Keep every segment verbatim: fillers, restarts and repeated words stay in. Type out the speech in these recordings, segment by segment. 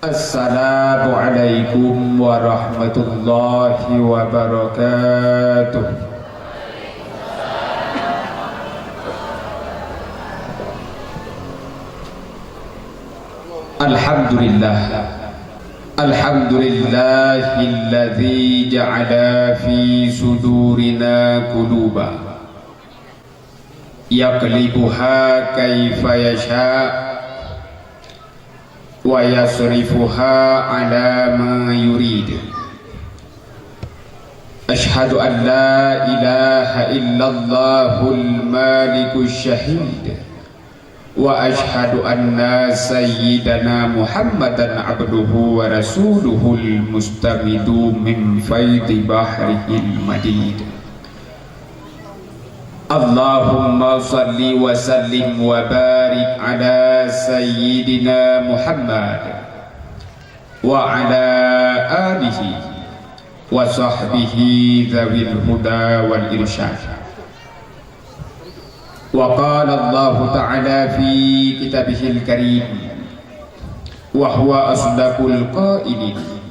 Assalamualaikum warahmatullahi wabarakatuh. Alhamdulillah. Alhamdulillahilladzi ja'ala fi sudurina quluba yaqlibuha kaifa yasha wa yasrifuha ala ma yurid. Asyhadu an la ilaha illallahul malikus syahid. Wa asyhadu anna sayyidana Muhammadan abduhu wa rasuluhul mustamidu min faidi bahrihil madid. Allahumma salli wa sallim wa barik ala sayyidina Muhammad wa ala alihi wa sahbihi dzawil huda wal irsyad. Wa qala Allahu ta'ala fi kitabihil karim, wa huwa asdaqul qailin.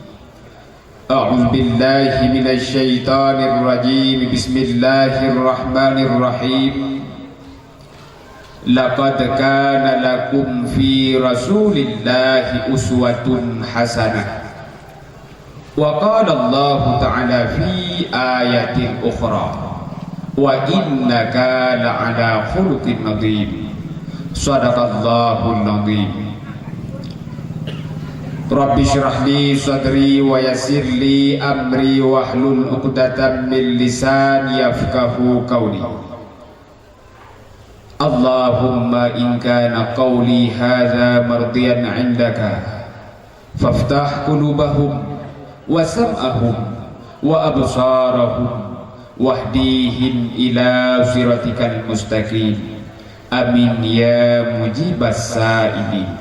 A'udzu billahi minasy syaithanir rajim. Bismillahirrahmanirrahim. Laqad kana lakum fi Rasulillahi uswatun hasanah. Wa qala Allahu ta'ala fi ayatin ukhra, "Wa innaka la'ala khuluqin 'adzim." Shadaqallahul 'adzim. Rabbi shrah li sadri wa yassir li amri wahlul 'uqdatam min lisani yafqahu qawli. Allahumma in kana qawli hadza mardiyan 'indaka, faftah qulubahum wa sam'ahum wa absarahum wahdihim ila siratikal mustaqim. Amin ya mujibas sa'ilin.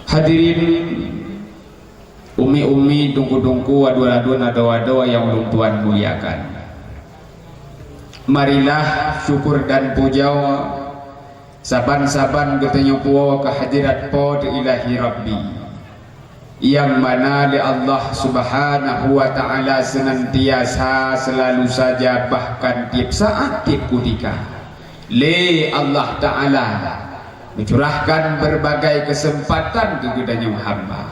Hadirin, umi-umi, teungku-teungku, aduen-aduen, adoe-adoe nyang ulôn tuan muliakan. Marilah syukur dan puja saban-saban geutanyoe puwoe keu hadirat Po teu Ilahi Rabbi, nyang mana lé Allah Subhanahu wa Ta'ala seunantiasa, seulalu saja, bahkan tieb saát, tieb kutika, lé Allah Ta'ala meucurahkan beurbagai keuseumpatan keu geutanyoe hamba.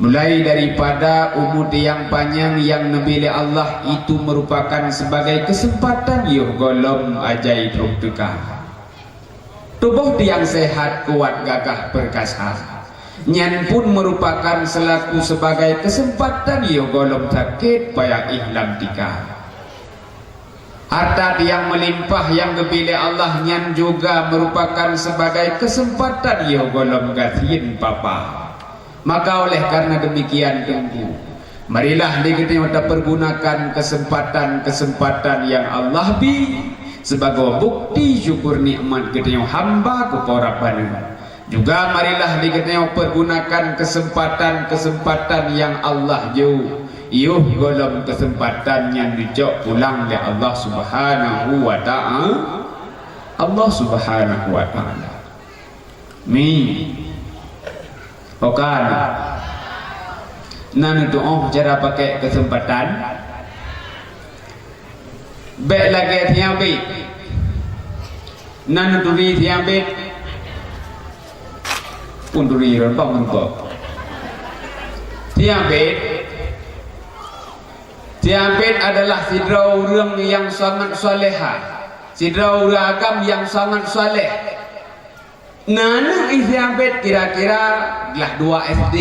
Mulai daripada umur nyang panyang nyang neubri lé Allah, itu meurupakan sibagai keuseumpatan yoh gohlom ajai trok teuka. Tuboh nyang seuhat, kuat, gagah, peurkasa, nyan pun meurupakan seulaku sibagai keuseumpatan yoh gohlom sakét payah éh lam tika. Hareuta nyang meulimpah nyang geubri lé Allah nyan juga meurupakan sibagai keuseumpatan yoh gohlom gasien papa. Maka oleh karena demikian, teungku, marilah lé geutanyoe tapeurgunakan keuseumpatan-keuseumpatan nyang Allah bri sibagoe bukti syukur nikmat geutanyoe hamba keu Po Rabbana. Juga marilah lé geutanyoe peurgunakan keuseumpatan-keuseumpatan nyang Allah jok, yoh gohlom keuseumpatan nyang geucok pulang lé Allah Subhanahu wa Ta'ala. Allah Subhanahu wa Ta'ala. Mi. Okan. Na neutuoh cara pakai keuseumpatan. Bék lagée siabét. Na neuturi siabét. Pun turi reumpang reumpang. Siabét. Siabét adalah sidroe ureuëng nyang sangat salehah. Sidroe ureuëng agam nyang sangat saleh. Na aneuëk i siabét kira-kira glah dua S D.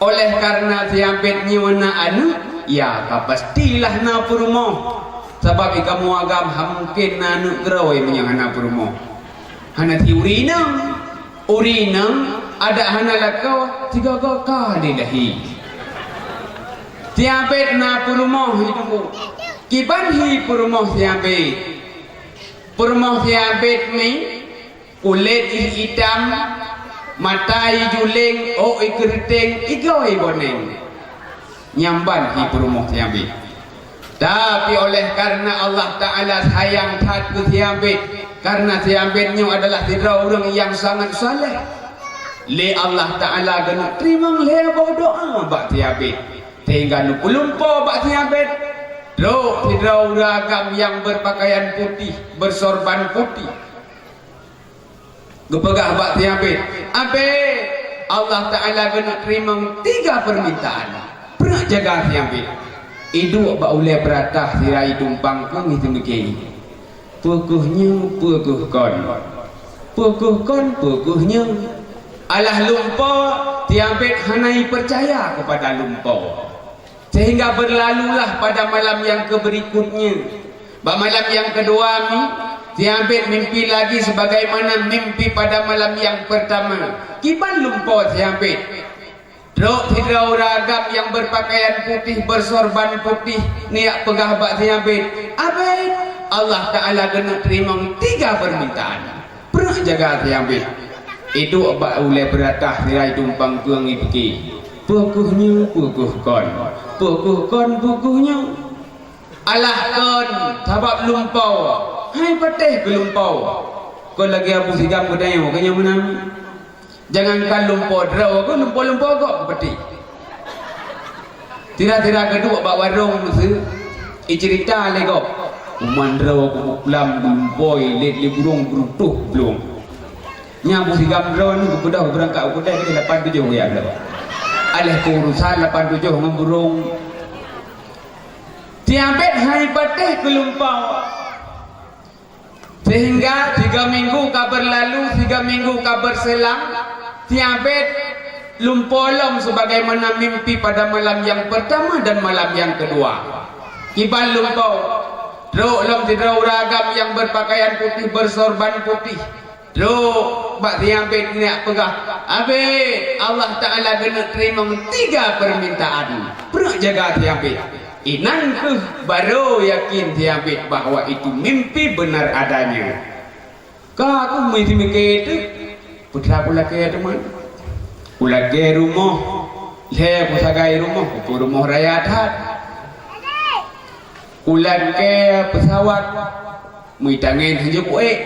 Oleh karena siabét nyoe na aneuëk, ya ka pastilah na peurumoh. Sabab i kamoe agam hana mungken na aneuëk keudroe meunyoe hana peurumoh. Hana si ureuëng inong, ureuëng inong adak hana lakoe, sigoe-goe ka lé lahé. Siabét na peurumoh itu. Kiban hi peurumoh siabét? Peurumoh siabét mi, kulét jih itam, mata jih juléng, ôk jih keureuteng, igoe jih boneng. Nyan ban hi peurumoh siabét. Tapi oleh karena Allah Ta'ala sayang that keu siabét, karena siabét nyoe adalah sidroe ureuëng nyang sangat saleh. Lé Allah Ta'ala geuneuk teurimong lhée boh doá bak si Abed, sehingga neupeulumpo bak si Abed. Trok sidroe ureuëng agam nyang beupakaian putéh, beusorban putéh, geupeugah bak si Abed, "Abed, Allah Ta'ala geuneuk teurimong tiga peumintaan. Prek jaga si Abed." Iduek bak ulée beuratah sira itumpang keuh meuteumeuké. Peu kheueh nyoe, peu kheueh kon. Peu kheueh kon, peu kheueh nyoe. Alah lumpo, si Abed hana jipeucaya keupada lumpo. Sehingga beurlalulah pada malam nyang keubeurikutnyoe. Bak malam nyang keudua mi, si Abed mimpi lagi sebagaimana mimpi pada malam nyang peurtama. Kiban lumpo si Abed. Trok sidroe ureuëng agam nyang beupakaian putéh, beusorban putéh, neujak peugah bak si Abed, "Abed, Allah Ta'ala geuneuk teurimong tiga peumintaan. Prek jaga si Abed." Iduek bak ulée beuratah sira itumpang keuh meuteumeuké. Peu kheueh nyoe, peu kheueh kon. Peu kheueh kon, peu kheueh nyoe. Alah kon, sabab lumpo. Hai patéh keu lumpo. Kon lagée Abu Sigam geutanyoe, keu nyang meunan. Jangankan lumpo droe, keu lumpo-lumpo gob geupatéh. Sira-sira geuduek bak warong meuseu, iceurita lé gob. Uman droe keu buklam geulumpoi lé, lé burông geurutoh blueng. Nyang Abu Sigam droe nyoe geubeudôh geubeurangkat u keudai keudeh lapan tujoh ya Allah. Aléh keuurusan lapan tujoh ngon burông. Si Abed hai patéh keu lumpo. Sehingga tiga minggu ka berlalu, tiga minggu ka berselang, si Abed lumpo lom sebagaimana mimpi pada malam yang pertama dan malam yang kedua. Kiban lumpo, trok lom sidroe ureuëng agam yang berpakaian putih, bersorban putih. Trok bak si Abed neujak peugah, "Abed, Allah Ta'ala geuneuk teurimong tiga permintaan. Prek jaga si Abed." Inan kheueh barô yakin si Abed bahwa itu mimpi benar adanya. Ka kheueh meuteumeuké teuk, peue teuma kulakée teuma. Kulakée rumoh, lhée kusagai rumoh, keupeue rumoh raya that. Kulakée peusawat, meuitangen hanjeuet kuék.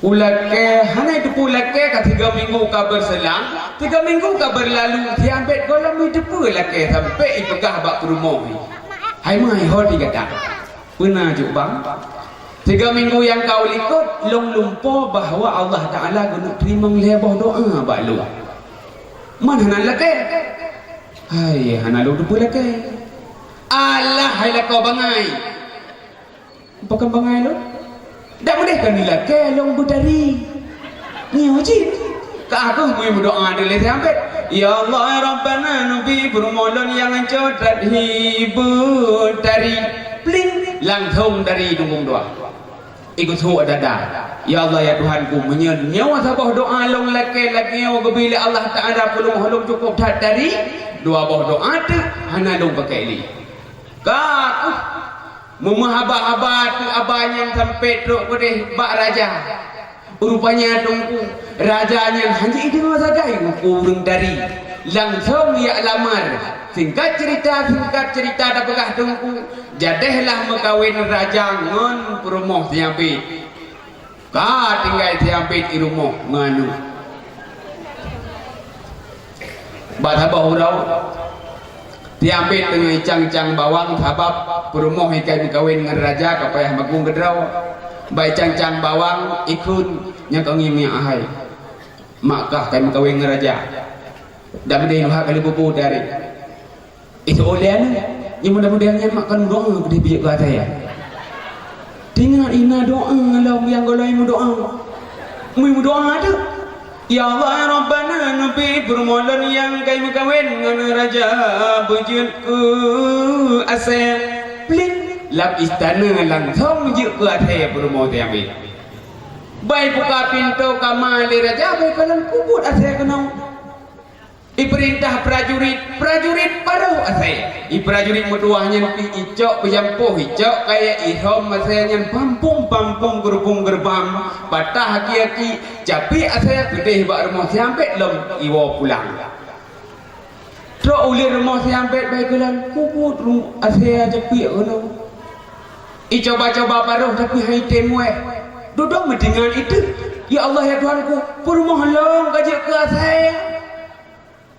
Ulakée, hana teupeu lakée ka tiga minggu ka berselang, tiga minggu ka berlalu, si Abed gohlom teupeu lakée sampoe ipeugah bak peurumoh, "Hai meuhai ho di gata, peue na jok bang? Tiga minggu nyang ka u likot, lôn lumpo bahwa Allah Ta'ala geuneuk teurimong lhée boh doá bak lôn. Man hana lakée?" "Hai, hana lôn teupeu lakée." "Alah, hai lakoe bangai! Pakon bangai lôn? Dak meudeh ka neulakée lôn beutari." Nyoe cit. Ka kheueh meudoá lé si Abed, "Ya Allah, ya Rabbana, neubi peurumoh lôn nyang cot that hi beutari." Pling, langsong dari lumbông doá. Ikeusuek dada, "Ya Allah, ya Tuhanku, meunyoe nyoe saboh doá lôn lakée lagée nyoe geubi lé Allah Ta'ala, peurumoh lôn cukôp that tari, dua boh doá teuk hana lôn pakék lé." Ka kheueh meumeuhaba-haba teuk haba nyan sampoe trok keudeh bak raja. Rupanya teungku, raja nyan hana jideungoe sagai ukeue ureuëng tari. Langsong jak lamar. Singkat cerita, singkat cerita tapeugah teungku, jadeh lah meukawen raja ngon peurumoh si Abed. Ka tinggai si Abed di rumoh ngon aneuk. Bak saboh uroe, si Abed teungoh icang-cang bawang sabab peurumoh ikai meukawen ngon raja ka payah magung keudroe. Bak icang-cang bawang, ikheun, "Nyoe ka ngieng-ngieng ahai. Mak kah kai meukawen ngon raja. Dak meudeh luha kali bubu dari." Itu oleh anu, nyang mudah-mudahan nyan mak kan doa geude bijak gata ya. Tinggai ina doa lom nyang golom meudoa. Meudoa tu. "Ya Allah, ya Rabbana, neubi peurumoh lôn nyang kai meukawen ngon raja beujeuet keu asèe." Pling, lam istana langsong jeuet keu asèe peurumoh teuh ambil. Bai buka pintoe kama lé raja, bai kalon kubuet asèe keunoe. Ipeurintah prajurit, prajurit parôh asèe. I prajurit meutuwah nyan pih icok peujampôh, icok kayèe ihom asèe nyan pampung-pampung, geurubong-geurubam, patah aki-aki, capiek asèe keudeh bak rumoh si Abed lom iwoe pulang. Trok u lheueh rumoh si Abed bai geulon, kubuet ru-, asèe capiek keunoe. Icoba-coba parôh tapi han item wéh. Dudoe meudeungon itu. "Ya Allah, ya Tuhanku, peurumoh lôn ka jeuet keu asèe."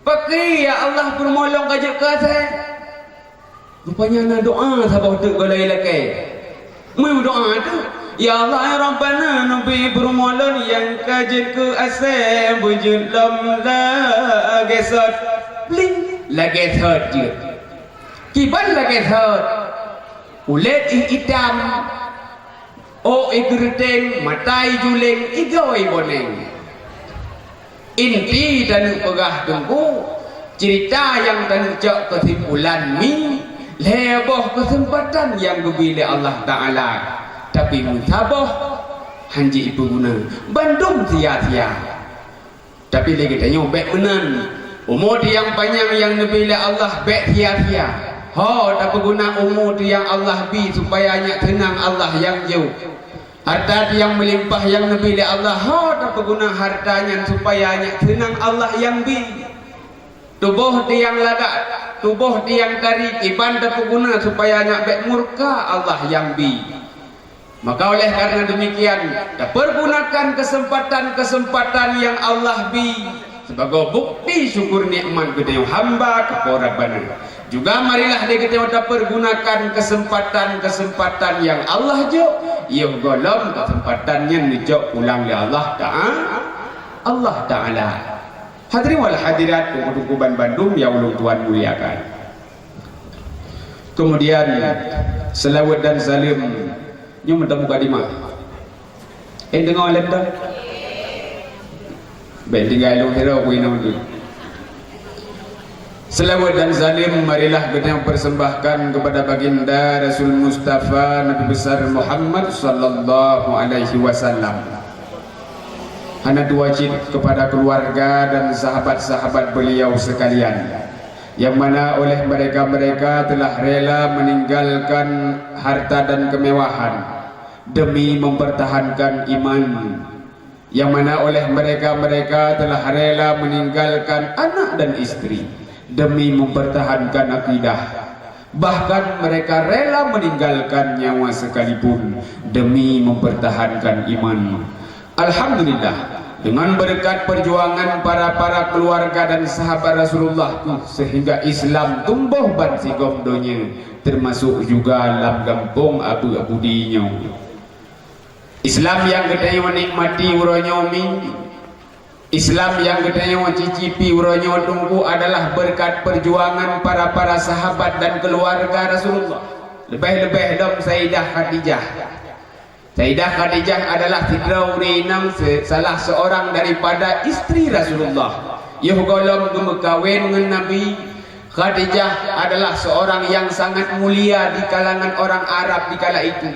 "Pakri, ya Allah, peurumoh lôn ka jeuet keu asèe?" Rupanya na doa saboh teuk gohlom lakèe. Meudoa teuk, "Ya Allah, ya Rabbana, neubi peurumoh lôn nyang ka jeuet keu asèe beujeuet lom lagèe sot." Bling, lagèe sot jeuet. Kiban lagèe sot. Kulét itam, ôk igeureuteng, mata ijuleng, igoe iboneng. Inti taneuk peugah Teungku, ceurita nyang taneuk cok keusimpulan mi, lhèe boh keuseumpatan nyang geubi lé Allah Taala, tapi meusaboh hana jipeuguna, bandum sia-sia. Tapi lé geutanyoe bèk meunan. Umu nyang panyang nyang neubi lé Allah bèk sia-sia. Ho tapeuguna umu nyang Allah bi supaya nyak seunang Allah nyang jok. Harta nyang meulimpah nyang neubi lé Allah, ho tapeuguna harta nyan supaya nyak seunang Allah nyang bi. Tuboh nyang lagak, tuboh nyang tari, iban tapeuguna supaya nyak bèk murka Allah nyang bi. Maka oleh karena demikian, tapeurgunakan keuseumpatan-keuseumpatan nyang Allah bi sibagoe bukti syukur nikmat geutanyoe hamba keu Po Rabbana. Juga marilah lé geutanyoe tapeurgunakan keuseumpatan-keuseumpatan nyang Allah jok, yoh gohlom keuseumpatan nyan neujok pulang lé Allah Ta'a-, Allah Taala. Hadirin wal hadirat, teungku-teungku ban bandum nyang ulôn tuan muliakan. Kemudian, seulaweuet dan saleuem nyoe meuteumé mukadimah. Eh, deungoe lé dah. Bèk tinggai lôn sidroe ku inong tu. Seulaweuet dan saleuem marilah geutanyoe persembahkan kepada Baginda Rasul Mustafa Nabi Besar Muhammad sallallahu alaihi wasallam. Hana dua cit kepada keluarga dan sahabat-sahabat beliau sekalian, yang mana oleh mereka-mereka telah rela meninggalkan harta dan kemewahan demi mempertahankan iman, yang mana oleh mereka-mereka telah rela meninggalkan anak dan istri demi mempertahankan akidah. Bahkan mereka rela meninggalkan nyawa sekalipun demi mempertahankan iman. Alhamdulillah, dengan berkat perjuangan para-para keluarga dan sahabat Rasulullah tu, sehingga Islam tumbuh ban sigom donya, termasuk juga lam gampông Abu Abudi nyoe. Islam nyang geutanyoe nikmati uroe nyoe mi, Islam nyang geutanyoe cicipi uroe nyoe teungku adalah beureukat peujuangan para-para sahabat dan keuluwarga Rasulullah, leubeh-leubeh lom Saidah Khadijah. Saidah Khadijah adalah sidroe ureuëng inong se-, salah seorang daripada istri Rasulullah. Yoh gohlom geumeukawen ngon Nabi, Khadijah adalah seorang nyang sangat mulia di kalangan orang Arab di kala itu.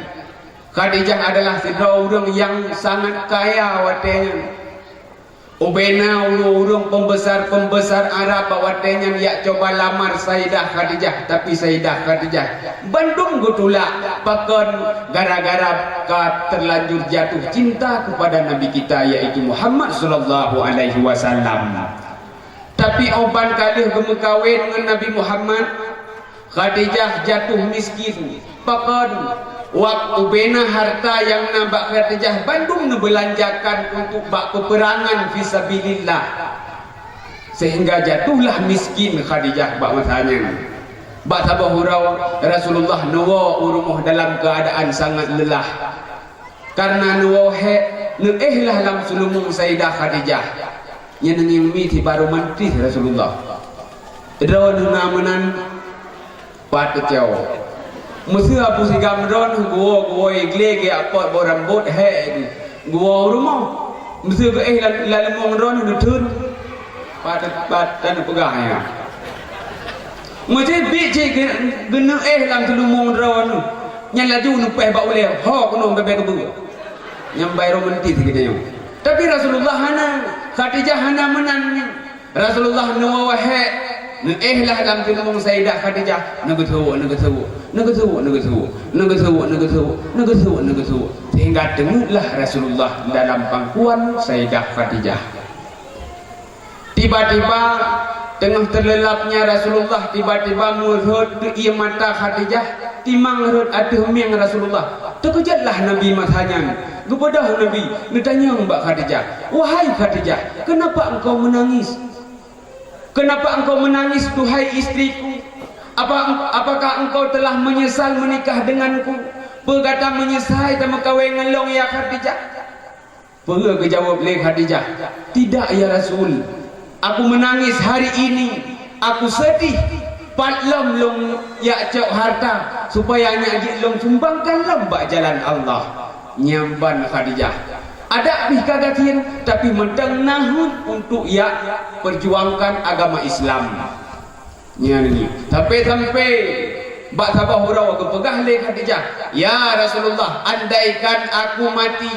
Khadijah adalah sidroe ureuëng nyang sangat kaya watée nyan. Ubena ureuëng-ureuëng peumbesar-peumbesar Arab bak watée nyan jak cuba lamar Saidah Khadijah, tapi Saidah Khadijah bandum geutulak. Pakon? Gara-gara ka terlanjur jatuh cinta kepada Nabi kita, yaitu Muhammad sallallahu alaihi wasallam. Tapi óh ban ka lheueh geumeukawen ngon Nabi Muhammad, Khadijah jatuh miskin. Pakon? Wak ubena harta nyang na bak Khadijah bandum neubeulanjakan untuk bak peupeurangan fisabilillah. Sehingga jatuhlah miskin Khadijah bak masa nyan. Bak saboh uroe Rasulullah neuwoe u rumoh dalam keuadaan sangat leulah. Kareuna neuwoe hék, neuéh lah lam seuleumeung Saidah Khadijah. Nyan ngieng mi sibaroe mantis Rasulullah. Droeneuh na meunan pat teucok. Meuseu Abu Sigam droeneuh geuwoe-geuwoe iglé geuapot boh rambot hék geuwoe u rumoh. Meuseu geuéh lam, lam leumong droeneuh neutheun. Pat, pat, tan peugah nyan. Meuseu biet cit geu-, geuneuéh lam seuleumeung droeneuh, nyan laju neupéh bak ulée, ho keunoe bèe-bèe keubeue. Nyan bai romantis geutanyoe. Tapi Rasulullah hana, Khadijah hana meunan nyan. Rasulullah neuwoe hék, neuéh lah lam seuleumeung Saidah Khadijah, neugeusuwok, neugeusuwok, sehingga teungeut lah Rasulullah dalam pangkuan Saidah Khadijah. Tiba-tiba Teungoh teuleulapnya Rasulullah, tiba-tiba meurhot keu ié mata Khadijah, timang rhot ateueh mieng Rasulullah. Teukeujotlah Nabi masa nyan. Geubeudôh Nabi, neutanyong bak Khadijah, "Wahai Khadijah, kenapa engkau menangis? Kenapa engkau menangis, duhai istriku? Apa, apakah engkau telah menyesal menikah denganku? Peue gata meunyeusai tameukawen ngon lôn, ya Khadijah?" Peue geujaweueb lé Khadijah, "Tidak, ya Rasul. Aku menangis hari ini. Aku sedih. Pat lom lôn jak cok harta supaya nyak jeuet lôn sumbangkan lom bak jalan Allah." Nyan ban Khadijah. Adak pih ka gasien, tapi mantong na heuet untuk jak perjuangkan agama Islam. Nyan ni. Sampai-sampai bak saboh uroe geupeugah lé Khadijah, "Ya Rasulullah, andaikan aku mati,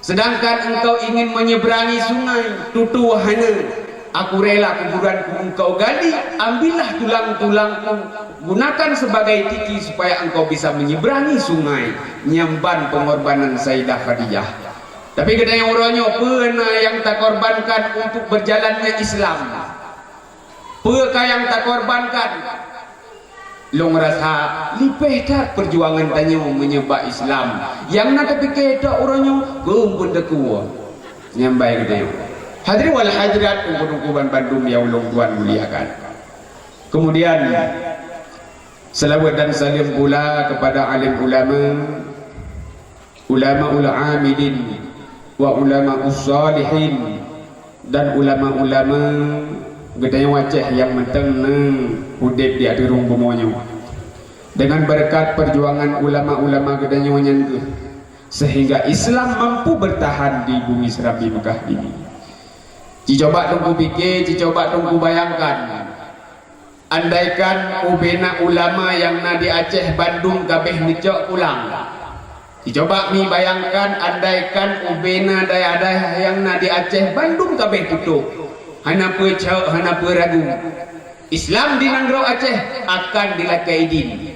sedangkan engkau ingin menyeberangi sungai, tutoe hana, aku rela kuburanku engkau gali, ambillah tulang-tulangku, gunakan sebagai tiki supaya engkau bisa menyeberangi sungai." Nyan ban pengorbanan Sayyidah Khadijah. Tapi geutanyoe uroe nyoe, peue na nyang takorbankan untuk berjalannya Islam? Peue ka nyang takorbankan? Lôn rasa lipéh that perjuangan tanyoe meunyoe bak Islam. Nyang na tapike tok uroe nyoe keumpun teukuwoe. Nyan bai geutanyoe. Hadirin wal hadirat, teungku-teungku ban bandum nyang ulôn tuan muliakan. Kemudian, selawat dan salam pula kepada alim ulama, ulamaul amilin, wa ulamaus shalihin, dan ulama-ulama geutanyoe Aceh nyang mantong na udeb di ateueh rhueng bumoe nyoe. Dengan berkat perjuangan ulama-ulama geutanyoe nyan kheueh, sehingga Islam mampu bertahan di bumi Serambi Mekah ini. Ci coba teungku pike, ci coba teungku bayangkan. Andaikan ubena ulama nyang na di Aceh bandum ka abéh neucok pulang. Ci coba mi bayangkan, andaikan ubena dayah-dayah nyang na di Aceh bandum ka abéh tutôp, hana peue cok, hana peue ragu, Islam di nanggroe Aceh akan dilakée idin.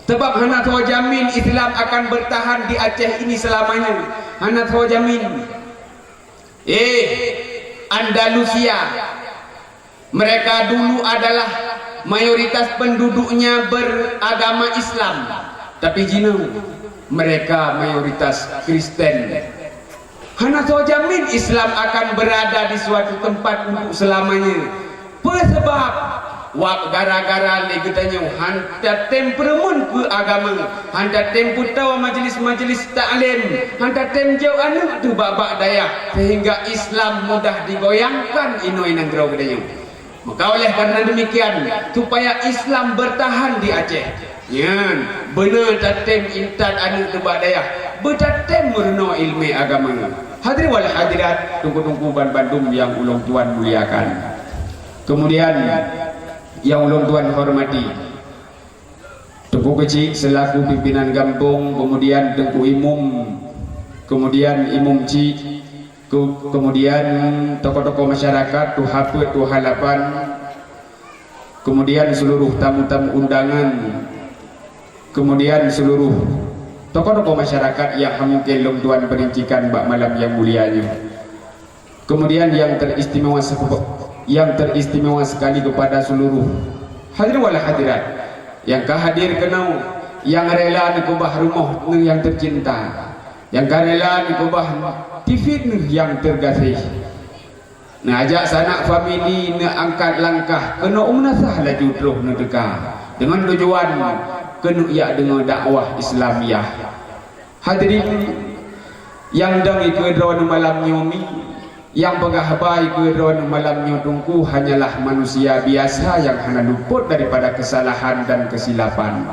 Sebab hana soe jamin Islam akan bertahan di Aceh ini selamanya. Hana soe jamin. Eh, Andalusia. Mereka dulu adalah mayoritas penduduknya beragama Islam, tapi jinoe mereka mayoritas Kristen. Hana soe jamin Islam akan berada di suatu tempat untuk selamanya. Peue sabab? Wab gara-gara lé geutanyoe han tatem peureumeun keu agama, han tatem peutoe majelis-majelis taklim, han tatem jok aneuëk teuh bak-bak dayah, sehingga Islam mudah digoyangkan inoe nanggroe geutanyoe. Maka oleh karena demikian, supaya Islam bertahan di Aceh, nyan beuna tatem intat aneuëk teuh bak dayah, beutatem meurunoe iéleumé agama. Hadirin wal hadirat, teungku-teungku ban bandum nyang ulôn tuan muliakan. Kemudian, nyang ulôn tuan hormati, Teungku Keuchik selaku pimpinan gampông, kemudian Teungku Imum, kemudian Imum Chik, ke-, kemudian tokoh-tokoh masyarakat, tuha peuet, tuha lapan, kemudian seluruh tamu-tamu undangan, kemudian seluruh tokoh-tokoh masyarakat nyang han mungken lôn tuan perincikan bak malam nyang mulia nyoe. Kemudian yang teristimewa seke-, yang teristimewa sekali kepada seluruh hadirin wal hadirat yang ka hadir keunoe, yang rela neukeubah rumoh neuh nyang teucinta, yang ka rela neukeubah T V neuh nyang teugaséh. Neuajak sanak famili neuangkat langkah keunoe u meunasah laju troh neuteuka deungon tujuan keuneuk jak deungoe dakwah Islamiah. Hadirin nyang dong ikeue droeneuh malam nyoe mi, nyang peugah haba ikeue droeneuh malam nyoe teungku hanyalah manusia biasa nyang hana luput daripada keusalahan dan keusilapan.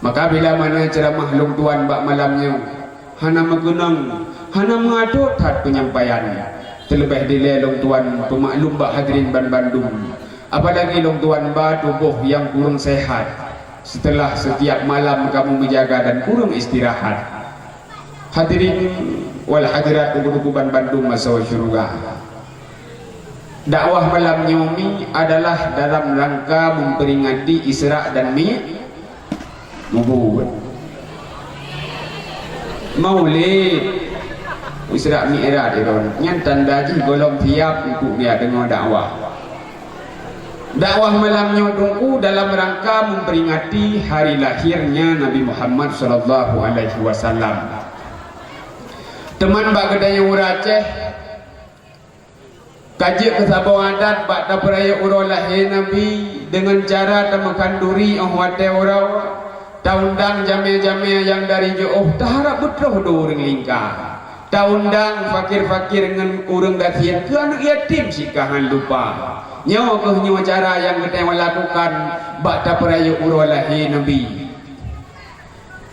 Maka bila mana ceuramah lôn tuan bak malam nyoe hana meukeunong, hana meuatot that peunyampaian, teuleubeh dilée lôn tuan peumaklum bak hadirin ban bandum, apalagi lôn tuan ba tuboh nyang kureueng sehat, seuteulah seutiap malam kamoe meujaga dan kureueng istirahat. Hadirin wal hadirat, teungku-teungku ban bandum asoe syeuruga. Dakwah malam nyoe mi adalah dalam rangka memperingati Isra dan Mi-, Mubut. Maulid. Isra Mi'raj itu. Nyan tanda jih gohlom siap untuk jak deungoe dakwah. Dakwah malam nyoe Teungku dalam rangka memperingati hari lahirnya Nabi Muhammad sallallahu alaihi wasallam. Teuma bak geutanyoe ureuëng Aceh, ka jeuet keu saboh adat bak tapeurayeuk uroe lahé Nabi deungon cara tameukhanduri óh watée uroe, taundang jamé-jamé nyang dari jiôh, taharab beutroh dua ureuëng lingka. Taundang fakir-fakir ngon ureuëng gasien keu aneuëk yatim sikahan lupa. Nyoe kheueh nyoe cara nyang geutanyoe lakukan bak tapeurayeuk uroe lahé Nabi.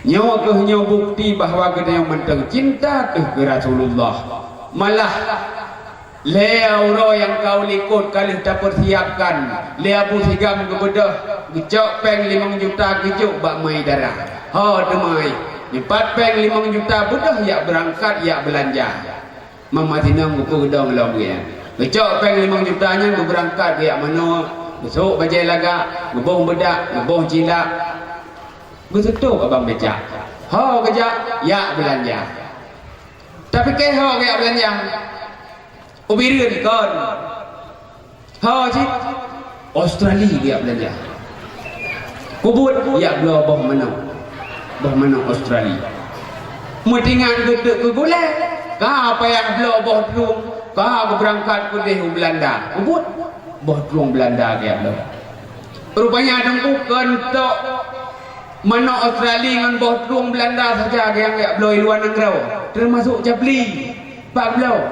Nyoe kheueh nyoe bukeuti bahwa geutanyoe mantong cinta teuh keu Rasulullah. Malah, lhée uroe nyang ka u likot ka lheueh tapeusiapkan, lé Abu Sigam geubeudôh, geucok péng limong juta geujok bak Mai Dara. Ho teuma, nyoe pat péng limong juta beudôh jak beurangkat jak beulanja. Mama Sinong geupeu geudong lom geuh nyan. Geucok péng limong juta nyan geubeurangkat geujak manok, geusôk bajée lagak, geuboh beudak, geuboh cilak. Geuseutôb abang becak. Ho geujak, jak beulanja. Tapike ho geujak beulanja? U Bireuen kon. Ho cit? Australia geujak beulanja. Kubuet jak bloe boh manok. Boh manok Australia. Meutingan geuteuk keu gulée, ka payah bloe boh trueng, ka geubeurangkat keudeh u Beulanda. Kubuet boh trueng Beulanda geujak bloe. Rupanya Teungku keuneuk manok Australia ngon boh trueng Beulanda saja nyang geujak bloe i luwa nanggroe, teumasok capli. Pat bloe?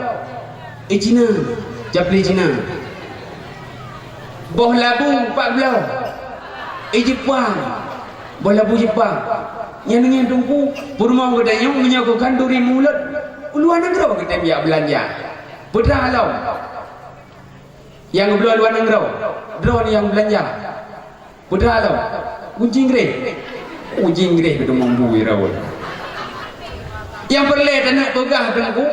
I Cina, capli Cina. Boh labu pat bloe? I Jepang, boh labu Jepang. Nyan ngieng Teungku, peurumoh geutanyoe meunyoe keu khanduri mulod, u luwa nanggroe geutem jak beulanja. Peue teuma lom? Nyang geubloe luwa nanggroe, droeneuh nyang beulanja. Peue teuma lom? Gunci Inggréh. Gunci Inggréh keuteumong bui rayeuk. Nyang peureulée taneuk peugah Teungku,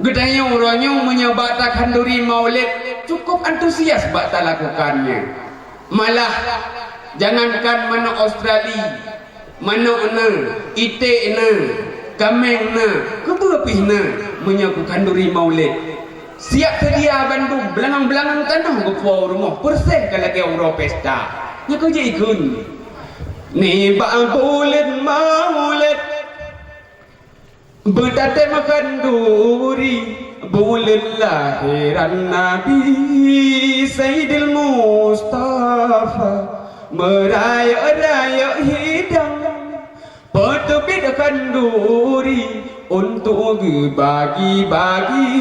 geutanyoe uroe nyoe meunyoe bak takhanduri Maulid cukup antusias bak talakukan nyan. Malah, jangankan manok Australia, manok na, iték na, kaméng na, keubeue pih na, meunyoe keu khanduri Maulid. Siap seudia bandum, beulangang-beulangang tanoh geupuwoe u rumoh, peureséh ka lagée uroe pesta. Nyoe keuh jih ikheun. Nibak buleuen Maulid, beutatem khanduri, buleuen lahiran Nabi Saidil Mustafa, meurayeuk-rayeuk hidang. Peuteubiet khanduri untuk geubagi-bagi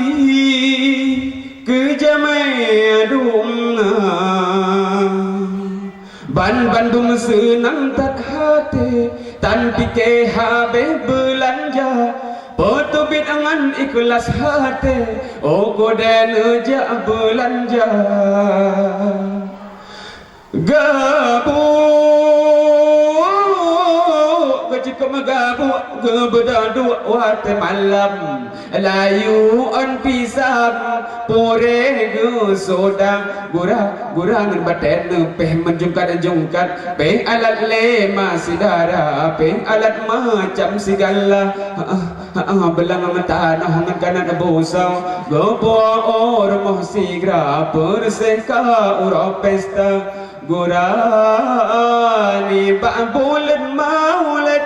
keu jamé dum na. Banbandum seunang that até, tan pike habéh beulanja. Peuteubiet ngon ikhlaih até, oh kudée neujak beulanja. Gabuk, geucukop gabuk, geubeudôh duek watée malam. Layue ôn pisang, puréh geusoda. Gura-gura ngon batée neupéh meujungkat-jungkat. Péh alat lé ma syedara, péh alat macam sigala. Heeh, heeh, beulangang tanoh ngon kanat busoe. Geupuwoe u rumoh sigra, peureséh ka uroe pesta. Gura nibak buleuen Maulid,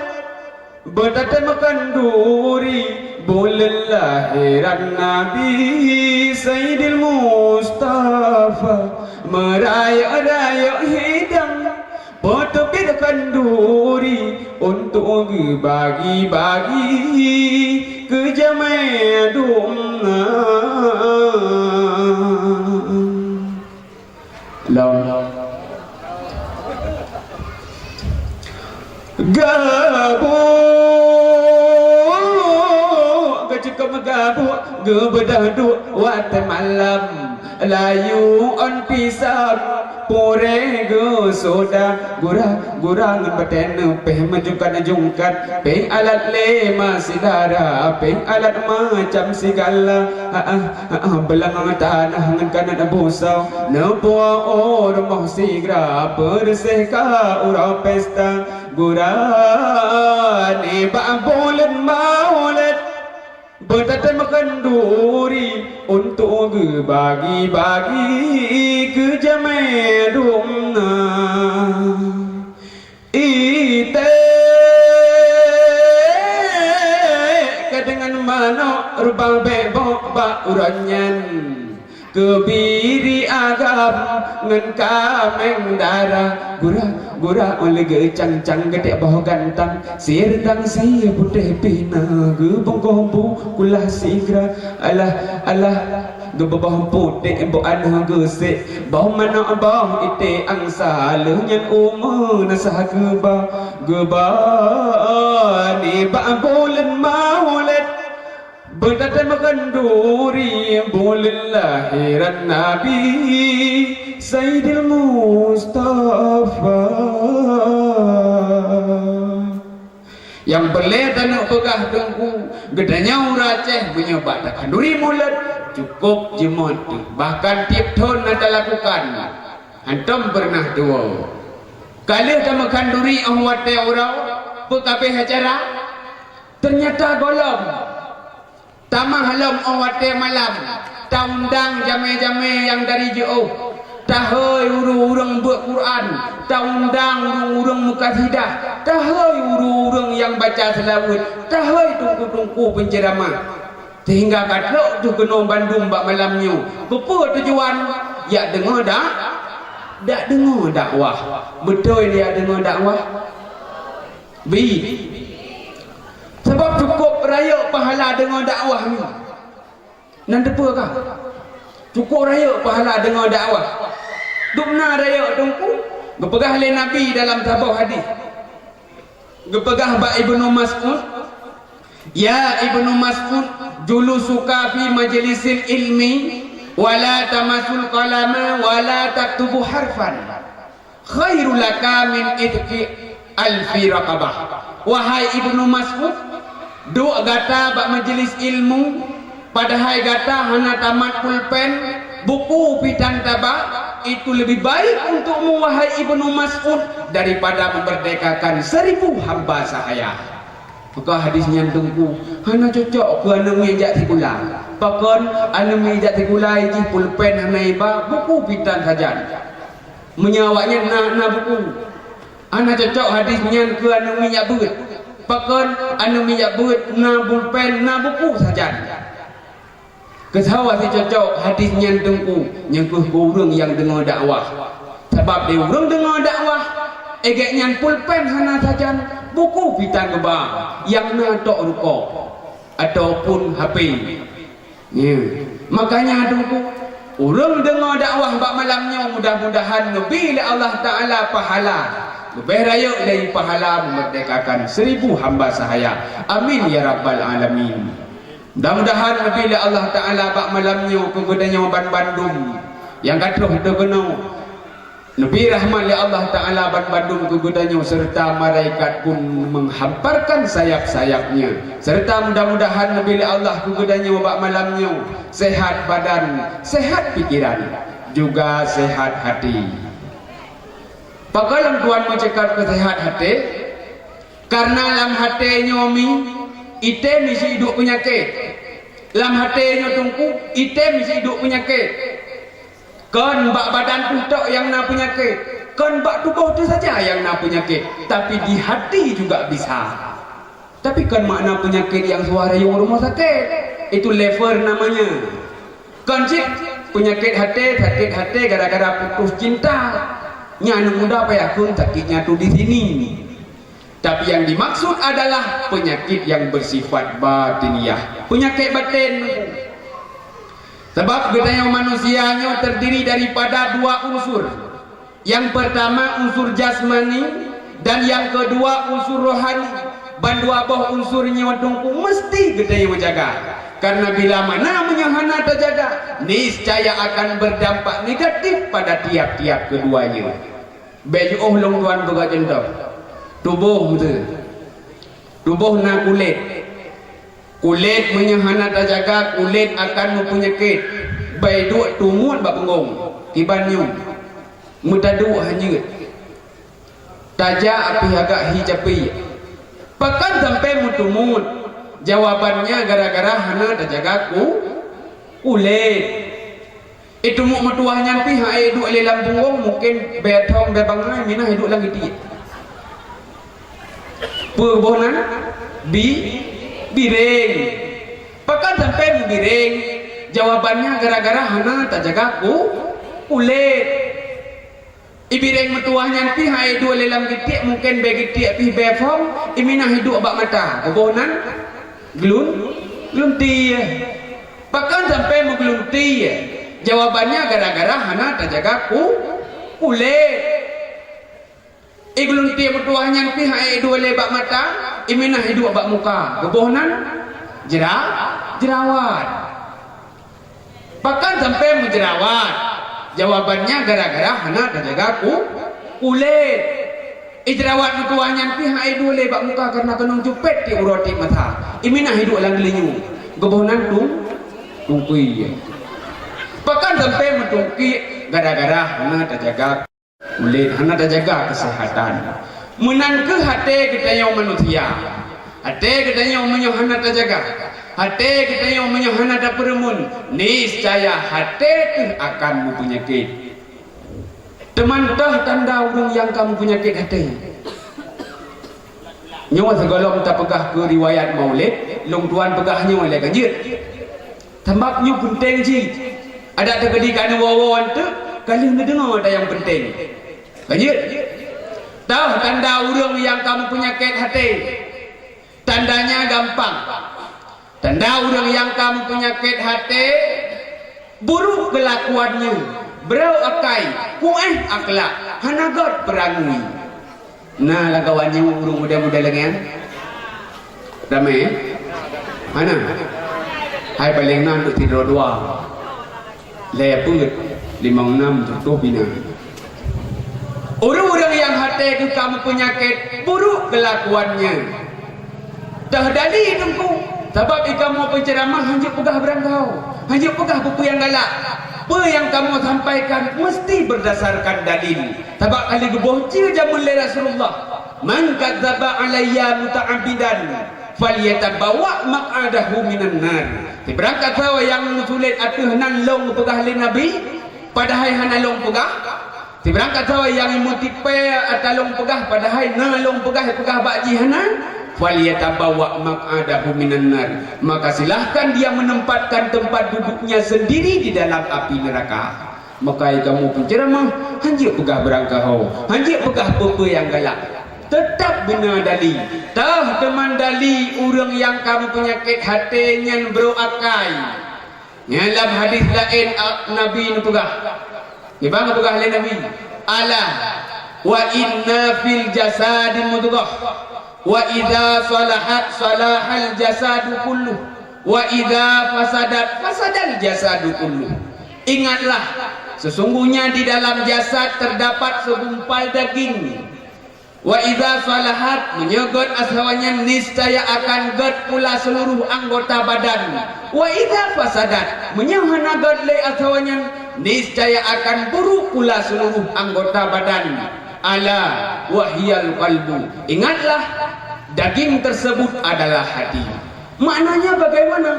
beutatem khanduri buleuen lahiran Nabi Saidil Mustafa. Meurayeuk-rayeuk hidang, peuteubiet khanduri untuk geubagi-bagi keu jamé dum na. Lom. Gabuk, geucukop gabuk, geubeudôh duek watée malam. Layue ôn pisang, puréh geusoda. Gura-gura ngon batée neupéh meujungkat-jungkat. Péh alat lé ma syedara, péh alat macam sigala. Heeh, heeh, beulangang tanoh ngon kanat busoe. Neupuwoe u rumoh sigra, peureséh ka uroe pesta. Gura nibak buleuen Maulid, beutatem khanduri Untuk geubagi-bagi keu jamé dum na. Iték ka deungon manok reubang bèk bok bak uroe nyan. Keubiri agam ngon kaméng dara, gura-gura óh lheueh geucang-cang geutek boh gantang, sie reutang sie putéh pih na, geubungkôh bu kulah sigra. Alah, alah, geubeuboh putéh boh aneuëk geusék, boh manok boh iték angsa, lheueh nyan umu na sah geuba, geuba nibak buleuen Maulid. Beutatém khanduri buleuen lahiran Nabi Saidil Mustafa. Nyang peureulée taneuk peugah Teungku, geutanyoe ureuëng Aceh meunyoe bak takhanduri Maulid, cukôp jeuet. Bahkan tieb thon na talakukan, hántom peureunah tuwoe. Ka lheueh tameukhanduri óh watée uroe, peue ka abéh acara? Teunyata gohlom. Tamah lom óh watée malam, taundang jamé-jamé nyang dari jiôh, tahôi ureuëng-ureuëng beuet Quran, taundang ureuëng-ureuëng mukasidah, tahôi ureuëng-ureuëng nyang baca seulaweuet, tahôi teungku-teungku peunceuramah. Seuhingga ka trok teuh keunoe bandum bak malam nyoe. Keupeue tujuan? Jak deungoe dak-, jak deungoe dakwah. Beutôi jak deungoe dakwah? Bi. Sabab cukôp rayeuk pahala deungoe dakwah nyoe. Nan teupeue ka? Cukôp rayeuk pahala deungoe dakwah. Dubna rayeuk Teungku, geupeugah lé Nabi dalam saboh hadis. Geupeugah bak Ibnu Mas'ud, "Ya Ibnu Mas'ud, julusuka fi majlisil ilmi, wa la tamasul qalama, wa la taktubu harfan." Khairul laka min itqi alfi raqabah. Wahai Ibnu Mas'ud, duek gata bak majlis ilmu, padahai gata hana tamat pulpen, buku pih tan taba, itu lebih baik untukmu, wahai Ibnu Mas'ud, daripada memerdekakan seribu hamba sahaya. Maka hadis nyan Teungku, hana cocok keu aneuk miet jak sikula. Pakon aneuk miet jak sikula jih pulpen hana iba, buku pih tan sajan. Meunyoe awaknyan na, na buku, hana cocok hadis nyan keu aneuk miet jak beuet. Pakon aneuk miet jak beuet na pulpen, na buku sajan. Keusawa sicocok hadis nyan Teungku, nyan keuh keu ureuëng nyang deungoe dakwah. Sabab di ureuëng deungoe dakwah, ék gét nyan pulpen hana sajan, buku pih tan geuba, nyang na tok rukok ataupun H P. Ya. Makanya Teungku, ureuëng deungoe dakwah bak malam nyoe mudah-mudahan neubi lé Allah Taala pahala leubeh rayeuk dari pahala memerdekakan seribu hamba sahaya. Amin ya rabbal alamin. Mudah-mudahan neubi lé Allah Taala bak malam nyoe keu geutanyoe banbandum nyang ka troh teuh keunoe. Neubi rahmat lé Allah Taala banbandum keu geutanyoe, serta malaikat pun menghamparkan sayap-sayapnya. Serta mudah-mudahan neubi lé Allah keu geutanyoe bak malam nyoe sehat badan, sehat pikiran, juga sehat hati. Pakon lôn tuan meucakap keu sehat hati? Karena lam até nyoe mi, item isi iduek peunyakét. Lam até nyoe Teungku, item isi iduek peunyakét. Kon bak badan peutok nyang na peunyakét, kon bak tuboh teuh saja nyang na peunyakét, tapi di hati juga bisa. Tapi kon makna peunyakét nyang suah rayeuk rumoh sakét, itu level namanya. Kon cit peunyakét até, sakét até gara-gara putus cinta. Nyan aneuk muda payah kheun sakitnya tu di sini. Tapi yang dimaksud adalah penyakit yang bersifat batiniah, penyakit batin. Sabab geutanyoe manusia nyoe terdiri daripada dua unsur. Yang pertama unsur jasmani dan yang kedua unsur rohani. Bandua boh unsur nyoe Teungku mesti geutanyoe jaga. Karena bila mana meunyoe hana tajaga, niscaya akan berdampak negatif pada tiap-tiap keduanya. Bék jiôh lôn tuan beuga cuntoh. Tuboh meuteue. Tuboh na kulét. Kulét meunyoe hana tajaga, kulét akan meupeunyakét. Bék duek tumuet bak beungong. Kiban nyoe. Meutaduek hanyeuet. Tajak pih agak hi capi. Pakon sampai meutumuet? Jawabannya gara-gara hana tajaga ku-, kulét. Itumeuk meutuwah nyan pih han ék duek lé lam punggong, mungken bèe thong, bèe bangai, minah duek lam geudiek. Peue boh nan? Bi-, bireng. Pakon sampoe meubireng? Jawabannya gara-gara hana tajaga ku-, kulét. Ibireng meutuwah nyan pih han ék duek lé lam geudiek, mungken bèe geudiek pih bèe phom, iminah iduek bak mata. Boh nan? Glun-, gluntie. Pakon sampoe meugluntie? Jawabannya gara-gara hana tajaga ku-, kulét. Igluntie meutuwah nyan pih han ék duek lé bak mata, iminah iduek bak muka. Boh nan? Jera-, jerawat. Pakon sampoe meujerawat? Jawabannya gara-gara hana tajaga ku-, kulét. Ijerawat meutuwah nyan pih han ék duek lé bak muka kareuna keunong cupet tiep uroe tiep masa. Iminah iduek lam geulinyueng. Boh nan? Tung-, tungki. Pakon sampoe meutungki? Gara-gara hana tajaga kulét, hana tajaga keuseuhatan. Meunan keuh até geutanyoe manusia. Até geutanyoe meunyoe hana tajaga, até geutanyoe meunyoe hana tapeureumeun, niscaya até keuh akan meupeunyakét. Teuma toh tanda ureuëng nyang ka meupeunyakét até. Nyoe sigohlom tapeugah keu riwayat Maulid, lôn tuan peugah nyoe lé ka jeuet. Sabab nyoe peunteng cit. Adak teukeudi ka neuwoe-woe eunteuk, ka lheueh neudeungoe ata nyang peunteng. Ka jeuet? Toh tanda ureuëng nyang ka meupeunyakét até. Tandanya gampang. Tanda ureuëng nyang ka meupeunyakét até, buruk keulakuannya, brok akai, kuéh akhlak, hana göt peurangui. Na lam kawan nyoe ureuëng muda-muda lagée nyan? Ramé, eh? Hana? Hai paléng na duek sidroe dua. Lhée peuet, limong nam tutoh bina. Ureuëng-ureuëng nyang até geuh ka meupeunyakét, buruk keulakuannya. Toh dali Teungku, sabab i kamoe peuceuramah hanjeuet peugah beurangkaho, hanjeuet peugah peue-peue nyang galak. Peue nyang kamoe sampaikan meusti beurdasarkan dalil. Sabab ka lheueh geuboh cue jameun lé Rasulullah, "Man kadzdzaba alayya muta'ammidan, falyatabawwa' maq'adahu minan nar." Sibarang gasoe nyang meusulet ateueh nan lôn peugah lé Nabi, padahai hana lôn peugah, sibarang gasoe nyang meutipée ata lôn peugah, padahai na lôn peugah, peugah bak jih hana, "falyatabawwa' maq'adahu minan nar." Maka silahkan dia menempatkan tempat duduknya sendiri di dalam api neraka. Maka i kamoe peuceuramah, hanjeuet peugah beurangkaho, hanjeuet peugah peue-peue nyang galak. Teutab bina dali. Toh teuma dali ureuëng nyang ka meupeunyakét até nyan brok akai. Nyan lam hadis laén, a, Nabi neupeugah. Kiban geupeugah lé Nabi, "Ala wa inna fil jasadi mudghah, wa idza salahat salahal jasadu kulluh, wa idza fasadat fasadal jasadu kulluh." Ingatlah, sesungguhnya di dalam jasad terdapat segumpal daging. "Wa idza salahat," meunyoe göt asawanya, "niscaya akan göt pula seluruh anggota badan. Wa idza fasadat," meunyoe hana göt lé asawanya, "niscaya akan buruk pula seluruh anggota badan. Ala wa hiyal qalbu." Ingatlah, daging tersebut adalah hati. Maknanya bagaimana?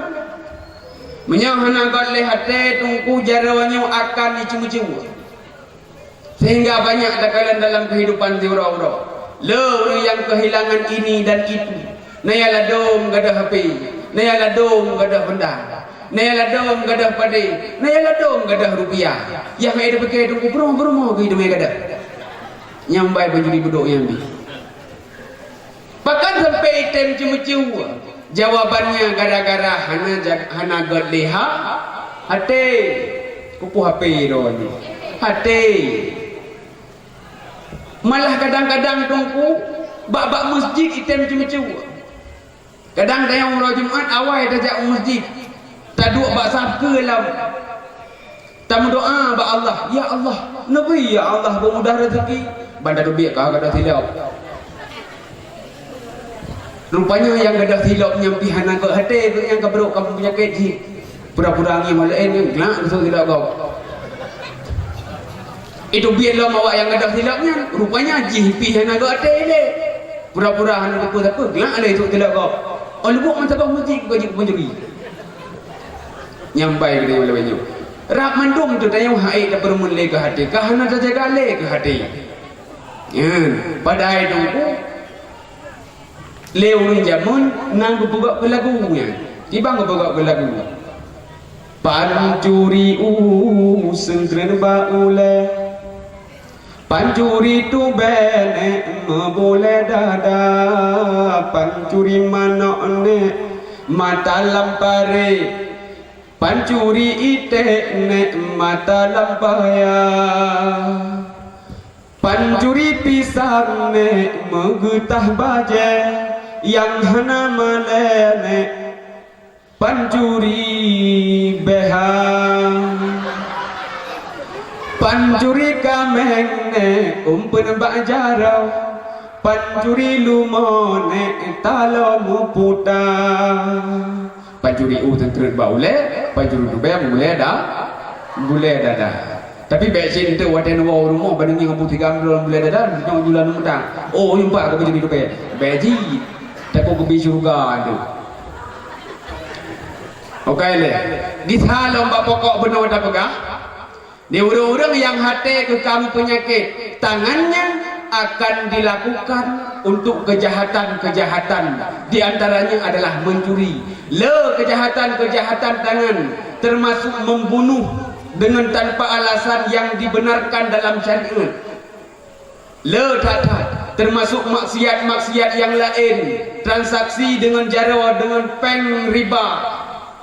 Meunyoe hana göt lé até, Teungku, jaroe nyoe akan jiceumeucue. Sehingga banyak takalon dalam kehidupan siuroe-uroe. Le ureuëng nyang kehilangan ini dan itu. Na nyang ladôm gadôh H P, na nyang ladôm gadôh Honda, na nyang ladôm gadôh padé, na nyang ladôm gadôh rupiah. Nyang hai tapike Teungku, peurumoh-peurumoh geuh teumé gadôh. Nyang bai banjuri beudôk nyang bi. Pakon sampoe item ceumeucue? Jawabannya gara-gara hana ja-, hana göt lé ha-, até. Kupu H P droe nyoe. Até. Malah kadang-kadang Teungku, bak-bak masjid item ceumeucue. Kadang tanyoe uroe Jumat awai tajak u masjid. Taduek bak saf keu lom. Tameudoá bak Allah, "Ya Allah, neubri ya Allah beumudah rezeki." Ban tateubiet ka gadôh silop. Rupanya nyang gadôh silop nyan pih hana göt até, geuh nyang ka brok ka peunyakét jih. Pura-pura ngieng laén nyan glak geusok silop gob. Iteubiet lom awak nyang gadôh silop nyan, rupanya jih pih hana göt até lé. Pura-pura hana teupeue sapeue, glak lé isok silop gob. Oh, lubuk meusaboh meuji keu jih pencuri. Nyang bai geutanyoe lawét nyoe. Rab mandum teuh tanyoe han ék tapeureumeun lé keu até, ka hana tajaga lé keu até. Nyan, padahai Teungku, lé ureueng jameun na geupeugah keu lagu nyan. Kiban geupeugah keu lagu. Pancuri u seungkreun bak ulée. Pancuri tubée nèk meubulée dada, pancuri manok nèk mata lam paré, pancuri iték nèk mata lam paya, pancuri pisang nèk meugeutah bajée, nyang hana malée nèk pancuri B H, pancuri kaméng nèk umpeuen bak jaroe, pancuri lumo nèk taloe meuputa. Pancuri u seungkreun bak ulée, pancuri tubée meubulée da-, meubulée dada. Tapi bék cit eunteuk watée neuwoe u rumoh, ban neungieng Abu Tiga Amrul bulée dada, nyoe jula neumutang. Oh, nyoe pat ka beujadi tubée. Bék jih. Takot geubi syeuruga tu. Oke lé. Gisa lom bak pokok bunoe tapeugah, di ureueng-ureueng nyang até geuh ka meupeunyakét, tangan nyan akan dilakukan untuk kejahatan-kejahatan, di antaranya adalah mencuri. Le kejahatan-kejahatan tangan, termasuk membunuh dengan tanpa alasan yang dibenarkan dalam syariat. Le that-that, termasuk maksiat-maksiat nyang laén, transaksi deungon jaroe, deungon péng riba,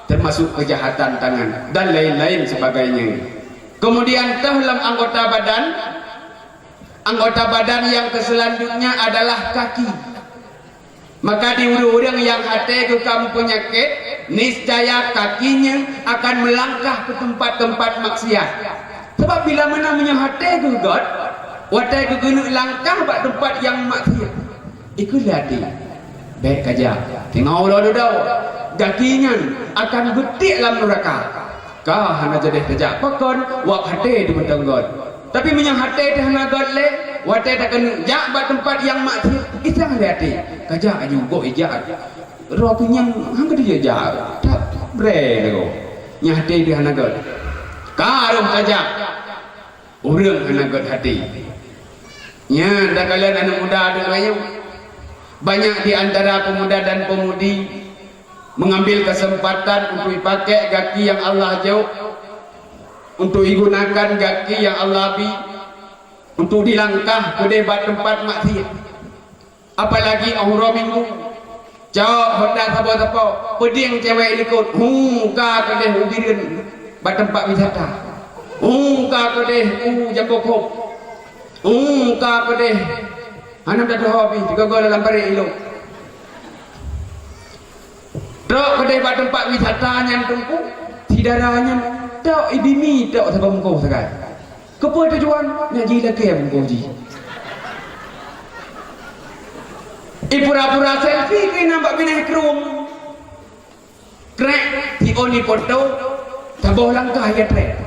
termasuk kejahatan tangan, dan lain-lain sebagainya. Kemudian toh lam anggota badan, anggota badan yang keselanjutnya adalah kaki. Maka di ureueng-ureueng nyang até geuh ka meupeunyakét, niscaya kakinya akan meulangkah keu teumpat-teumpat maksiat. Sabab bila meunan meunyoe até geuh göt, watée geukeuneuk langkah bak teumpat nyang maksiat, ikheun lé até, "Bék kajak, teungoh uroe dudoe, gaki nyan akan beutiek lam nuraka." Ka hana jadeh tajak pakon, wak até di mantong göt. Tapi meunyoe até teuh hana göt lé, watée takeuneuk jak bak teumpat nyang maksiat, isang lé até. Kajak aju, gok ijak. Roh pih nyan han ka dijak, tak bré lagoe. Nyan até teuh hana göt. Ka rôh tajak, ureueng hana göt até. Nyan takalon aneuk muda deuek rayeuk. Banyak di antara pemuda dan pemudi mengambil kesempatan untuk dipakai gaki yang Allah jok, untuk digunakan gaki yang Allah bi, untuk dilangkah keudeh bak teumpat maksiat. Apalagi uroe Minggu, cok honda sapo-sapo, peuding cewek likot, hu ka keudeh u Bireuen bak teumpat wisata, hu ka keudeh u Jambokop, hu ka keudeh hana meudadoe pih, sigoe-goe lam parit ilok. Trok keudeh bak teumpat wisata nyan Teungku, si dara nyan tok ibimi tok saboh mukoh sagai. Keupeue tujuan? Nyan jilakée mukoh jih. Ipura-pura selfie keunan bak binéh krueng. Krek, si on ipoto, saboh langkah ia trek.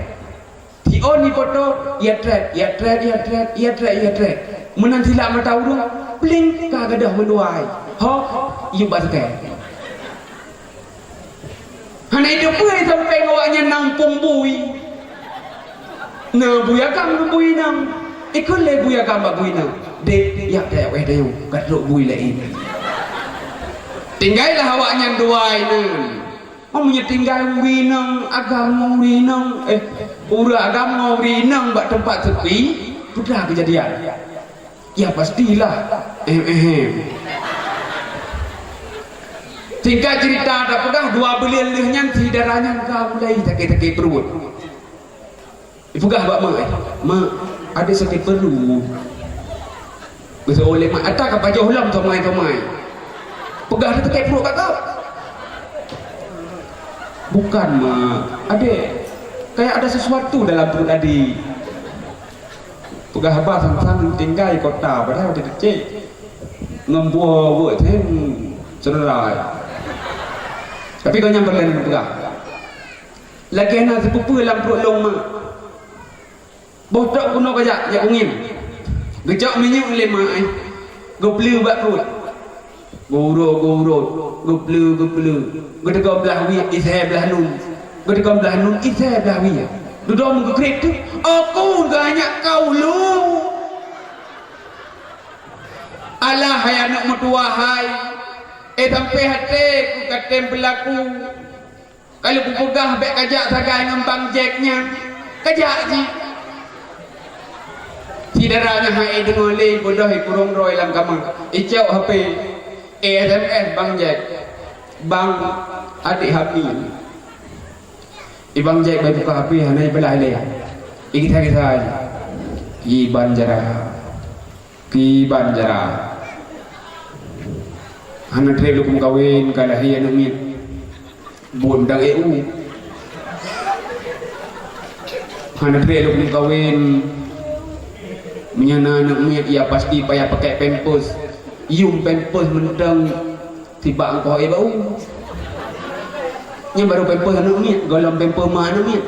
Si on ipoto, ia trek, ia trek, ia trek, ia trek, ia trek. Meunan silap mata ureueng, bling, ka gadôh meundua ai. Ho, yub bak seutée. Hana iteupeue sampéng awaknyan na umpung bui. Na bui agam ngon bui inong. Ikheun lé bui agam bak bui inong, "Dek, jak tajak wéh tanyoe, ka trok bui laén." Tinggailah awaknyan dua inan. Oh, meunyoe tinggai ureueng inong agam ngon ureueng inong, eh, ureueng agam ngon ureueng inong bak teumpat seupi, peue teuma keujadian? Ya, pastilah. Ehem, ehem. Singkat cerita, tapeugah dua buleuen lheueh nyan, si dara nyan ka mulai sakét-sakét pruet. Ipeugah bak mak, "Mak, adék sakét pruet." Geuseuôt lé mak, "Ata ka pajoh lom tomai-tomai. Peugah ata sakét pruet bak kau." "Bukan, Mak. Adék, kayak ada sesuatu dalam perut adék." Peugah haba sang-sang tinggai kota, padahai watée teucék ngon buet seurai. Tapi gobnyan peureulée neupeugah, "Lagée na sipeue-peue lam pruet lôn, Mak." "Boh trok keunoe kajak, jak kungiem." Geucok minyeuk lé mak, eh, geupleue bak pruet. Geurot, geurot, geupleue, geupleue. Geuteugoe blah wiet, isé blah nun. Geuteukon blah nun, isé blah wie. Dudoe meugeukriet teuk, "Aku geuhanyak kau lu." Alah hai aneuk meutuwah hai, eh, sampai até ku ka tem beulaku. Ka lheueh kupeugah bék kajak sagai ngon Bang Jack nyan, kajak jih. Si dara nyan hai deungoe lé, beudôh ikurong droe lam kama. Icok H P, eh, S M S Bang Jack. "Bang, adék Hami." I Bang Jack bai buka H P, hana ibalah lé. Ikisa-kisa jih. Iban jara. Kiban jara. Hana trép lôn meukawen ka lahé aneuk miet. Buet mantong E U. Hana trép lôn meukawen. Meunyoe na aneuk miet, ya pasti payah pakai pampers. Yum pampers mantong sibak eungkôt e bau. Nyan baru pampers aneuk miet, gohlom pampers ma aneuk miet.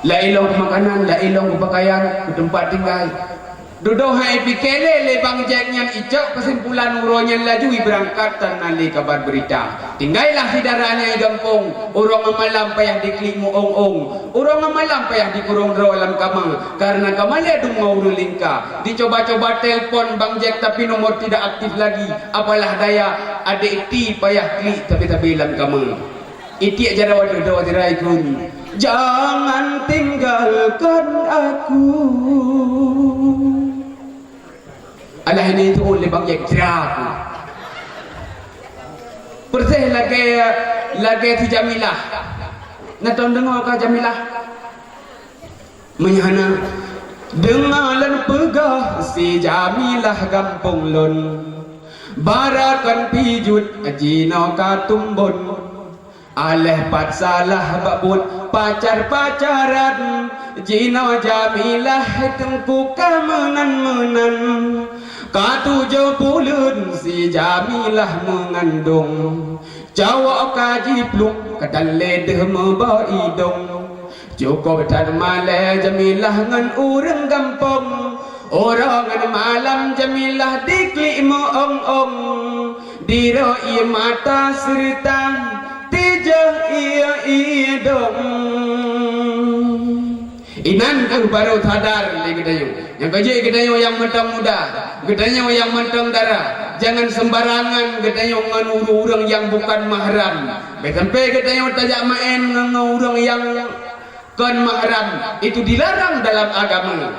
Laén lom makanan, laén lom pakaian, keu teumpat tinggai. Dudoe hai pike lé, lé Bang Jack nyan icok keusimpulan uroe nyan laju ibeurangkat tan na lé kabar beurita. Tinggailah si dara nyan i gampông, uroe ngon malam payah diklik meuong-ong, uroe ngon malam payah dikurong droe lam kama, kareuna ka malée dum ngon ureuëng lingka. Dicoba-coba telepon Bang Jack tapi nomor tidak aktif lagi, apalah daya, adék ti payah klik sabe-sabe lam kama. Itiek jaroe teuh droe sirai kheun, "Jangan tinggalkan aku." Alah ini tuun lé Bang Jack, jra aku. Persis lagée, lagée si Jamilah. Na tom deungoe ka Jamilah? Meunyoe hana, deungoe lôn peugah si Jamilah gampông lôn. Bara kon pijuet jinoe ka tumbon. Aléh pat salah bak buet pacar-pacaran, jinoe Jamilah teungku ka meunan-meunan. Ka tujoh buleuen si Jamilah meungandong, cowok ka jiplueng, ka dan lé deuh meuba idong. Cukôp that malée Jamilah ngon ureuëng gampông. Uroe ngon malam Jamilah diklik meuong-ong. Diroe ié mata seureuta tijôh ié idong. Inan kheueh barô sadar lé geutanyoe. Nyang ka jeuet geutanyoe nyang mantong muda, geutanyoe nyang mantong dara, jangan sembarangan geutanyoe ngon ureuëng-ureuëng nyang bukan mahram. Bèk sampai geutanyoe tajak maén ngon, ngon ureuëng nyang kon mahram, itu dilarang dalam agama.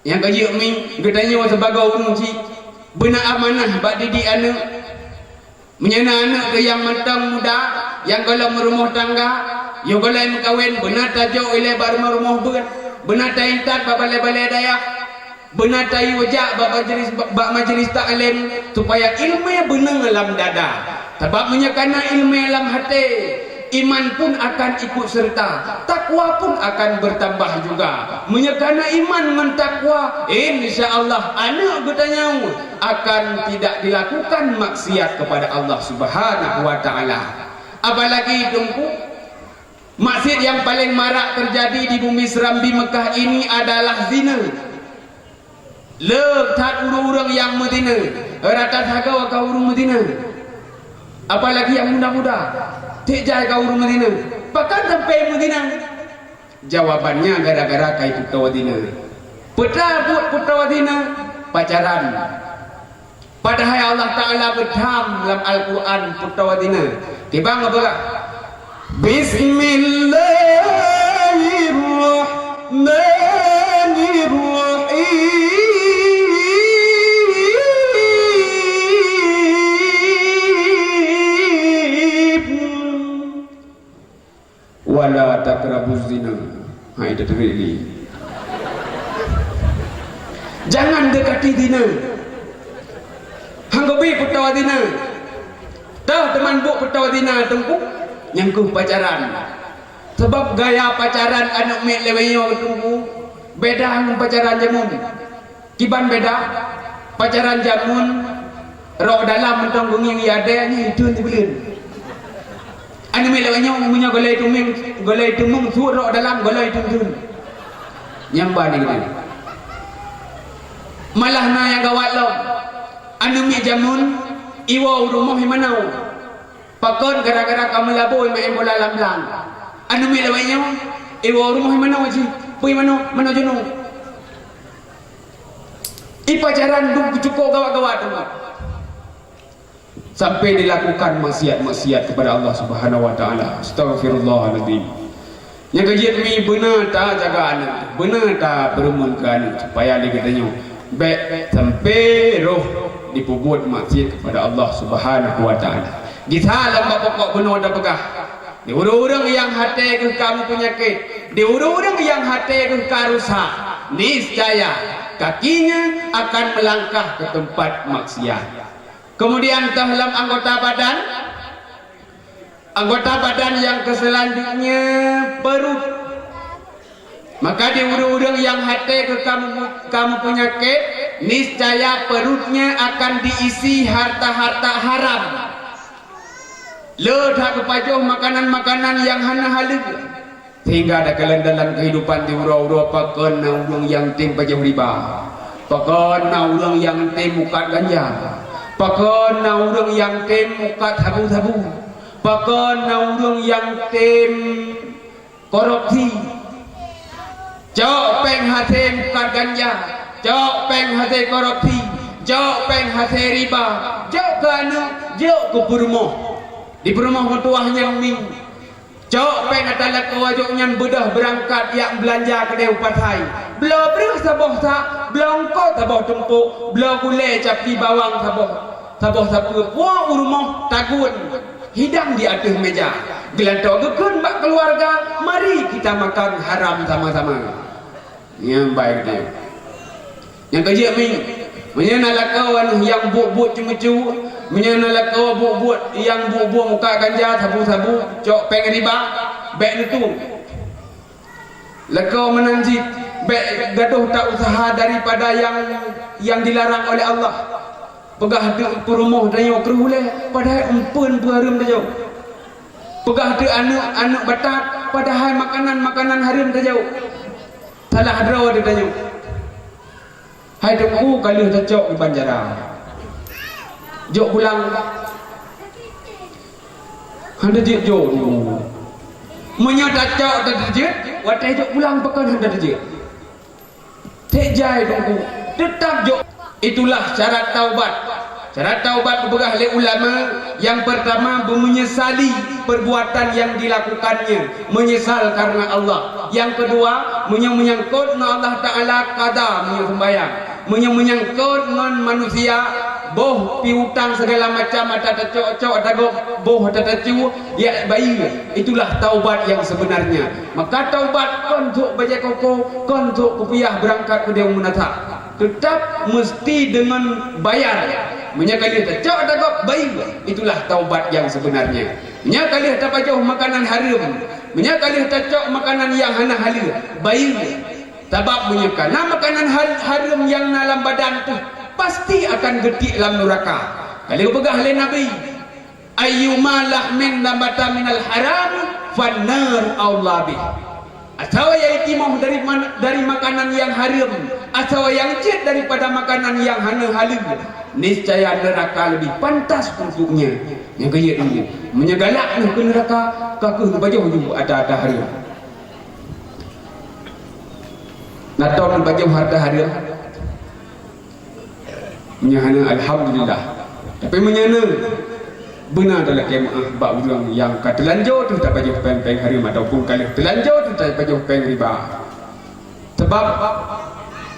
Nyang ka jeuet mi, geutanyoe sibagoe ureuëng chik, beuna amanah bak didik aneuëk. Meunyoe na aneuëk teuh nyang mantong muda, nyang gohlom meurumoh tangga, yoh gohlom meukawen, beuna tajok ilée bak rumoh-rumoh beuet, beuna taintat bak balée-balée dayah. Beuna tayue jak bak majlis, bak majlis taklim, supaya iéleumé beuneueng lam dada. Sabab meunyoe kana iéleumé lam até, iman pun akan ikut serta, takwa pun akan bertambah juga. Meunyoe kana iman ngon takwa, insya Allah aneuëk geutanyoe akan tidak dilakukan maksiat kepada Allah Subhanahu wa Ta'ala. Apalagi teungku, maksiat yang paling marak terjadi di bumi Serambi Mekah ini adalah zina. Le that ureuëng-ureuëng nyang meuzina, rata sagoe ka ureuëng meuzina. Apalagi nyang muda-muda, tiek jai ka ureuëng meuzina. Pakon sampai meuzina? Jawabannya gara-gara ka ipeutoe zina. Peue buet peutoe zina? Pacaran. Padahai Allah Ta'ala beudham lam Al-Quran peutoe zina. Timbang apa? Bismillahirrahmanirrahim. Wala taqrabuz zina. Hai, teuteurek lé. Jangan dekati zina. Hanggobi peutoe zina. Toh teuma buet peutoe zina teungku, nyang keuh pacaran. Sabab gaya pacaran aneuëk miet lawét nyoe teungku, beda ngon pacaran jameun. Kiban beda, pacaran jameun, rok dalam mantong beungieng ié adé nyan iteun sibuleuen. Aneuëk miet lawét nyoe meunyoe gohlom iteumeng, gohlom iteumeng suet rok dalam gohlom iteun-teun. Nyang ba ni geutanyoe. Malah na nyang gawat lom. Aneuëk miet jameun iwoe u rumoh imanau. Pakon gara-gara kameulabôi maén bola lam blang. Aneuk miet lawét nyoe, iwoe rumoh manoe jih, peue manoe, manoe jeuneuh. Ipacaran duek cukôp gawat-gawat teuma. Sampai dilakukan maksiat-maksiat kepada Allah Subhanahu wa Taala. Astaghfirullahaladzim. Nyang keujeuet mi beuna ta jaga aneuk, beuna ta peureumeun keu aneuk supaya lé geutanyoe bék sampai roh dipeubuet maksiat kepada Allah Subhanahu wa Taala. Gisa lam bak pokok bunoe tapeugah, di ureuëng-ureuëng nyang até geuh ka meupeunyakét, di ureuëng-ureuëng nyang até geuh ka rusak, niscaya kakinya akan melangkah ke tempat maksiat. Kemudian toh lam anggota badan, anggota badan yang keselanjutnya perut. Maka di ureuëng-ureuëng nyang até geuh ka meupeunyakét, niscaya perutnya akan diisi harta-harta haram. Le that geupajoh makanan-makanan nyang hana haleueng. Sehingga takalon dalam kehidupan di uroe-uroe pakon na ureuëng nyang tem pajoh riba, pakon na ureuëng nyang tem mukat ganja, pakon na ureuëng nyang tem mukat sabu-sabu, pakon na ureuëng nyang tem korupsi. Cok péng hasé mukat ganja, cok péng hasé korupsi, cok péng hasé riba, jok keu aneuk, jok keu peurumoh. Di peurumoh meutuwah nyang mi, cok péng ata lakoe jok nyan beudôh beurangkat jak beulanja keudéh u pasai. Bloe breueh saboh sak, bloe eungko saboh tumpôk, bloe gulée capi bawang saboh, saboh sapeue. Woe u rumoh tagun hidang di ateueh méja. Geulantoe geukheun bak keuluwarga, mari kita makan haram sama-sama. Nyan bai geutanyoe. Nyang keujeuet mi, meunyoe na lakoe aneuk nyang buet-buet ceumeucue, meunyoe na lakoe buet-buet nyang buet-buet mukat ganja, sabu-sabu, cok péng riba, bék neutueng. Lakoe meunan cit, bék gadôh ta useuha daripada nyang, nyang dilarang oleh Allah. Peugah teuk peurumoh tanyoe kreuh ulée, padahai eumpeuen peue hareuem tajok. Peugah teuk aneuk, aneuk batat, padahai makanan-makanan hareuem tajok. Salah droe teuh tanyoe. Hai Teungku, ka lheueh tacok di panjara. Jok pulang. Hana jeuet jok Teungku. Meunyoe tacok teujeuet, watée jok pulang pakon hana teujeuet. Cék jai Teungku, teutap jok. Itulah syarat taubat. Syarat taubat geupeugah lé ulama, yang pertama, menyesali perbuatan yang dilakukannya, menyesal karena Allah. Yang kedua, meunyoe meunyangkot ngon Allah Taala, qada meunyoe sembahyang. Meunyoe meunyangkot ngon manusia, boh piutang segala macam ata tacok-cok ata gob, boh ata tacu, ya bayeue. Itulah taubat yang sebenarnya. Maka taubat kon untuk bajée koko, kon untuk kupiah beurangkat keudeh u meunasah. Teutap meusti deungon bayar. Meunyoe ka lheueh tacok ata gob, bayeue. Itulah taubat yang sebenarnya. Meunyoe ka lheueh tapajoh makanan hareuem, meunyoe ka lheueh tacok makanan nyang hana haleue, bayeue. Sabab meunyoe ka na makanan hal-, hareuem nyang na lam badan teuh, pasti akan geutiek lam nuraka. Ka lheueh geupeugah lé Nabi, "Ayyuma lahmin nabata minal haram, fannaru aula bih." Asawa nyang timoh dari man-, dari makanan nyang hareuem, asawa nyang jeuet daripada makanan nyang hana haleue, niscaya neuraka leubeh pantas untuknya. Nyang keujeuet nyoe, meunyoe galak neuh keu neuraka, ka kheueh neupajoh ju ata-ata hareuem. Na tom neupajoh hareuta hareuem? Meunyoe hana, alhamdulillah. Tapi meunyoe na, beuna talakée meuáh bak ureuëng nyang ka teulanjô teuh tapajoh péng-péng hareuem ataupun ka lheueh teulanjô teuh tapajoh péng riba. Sabab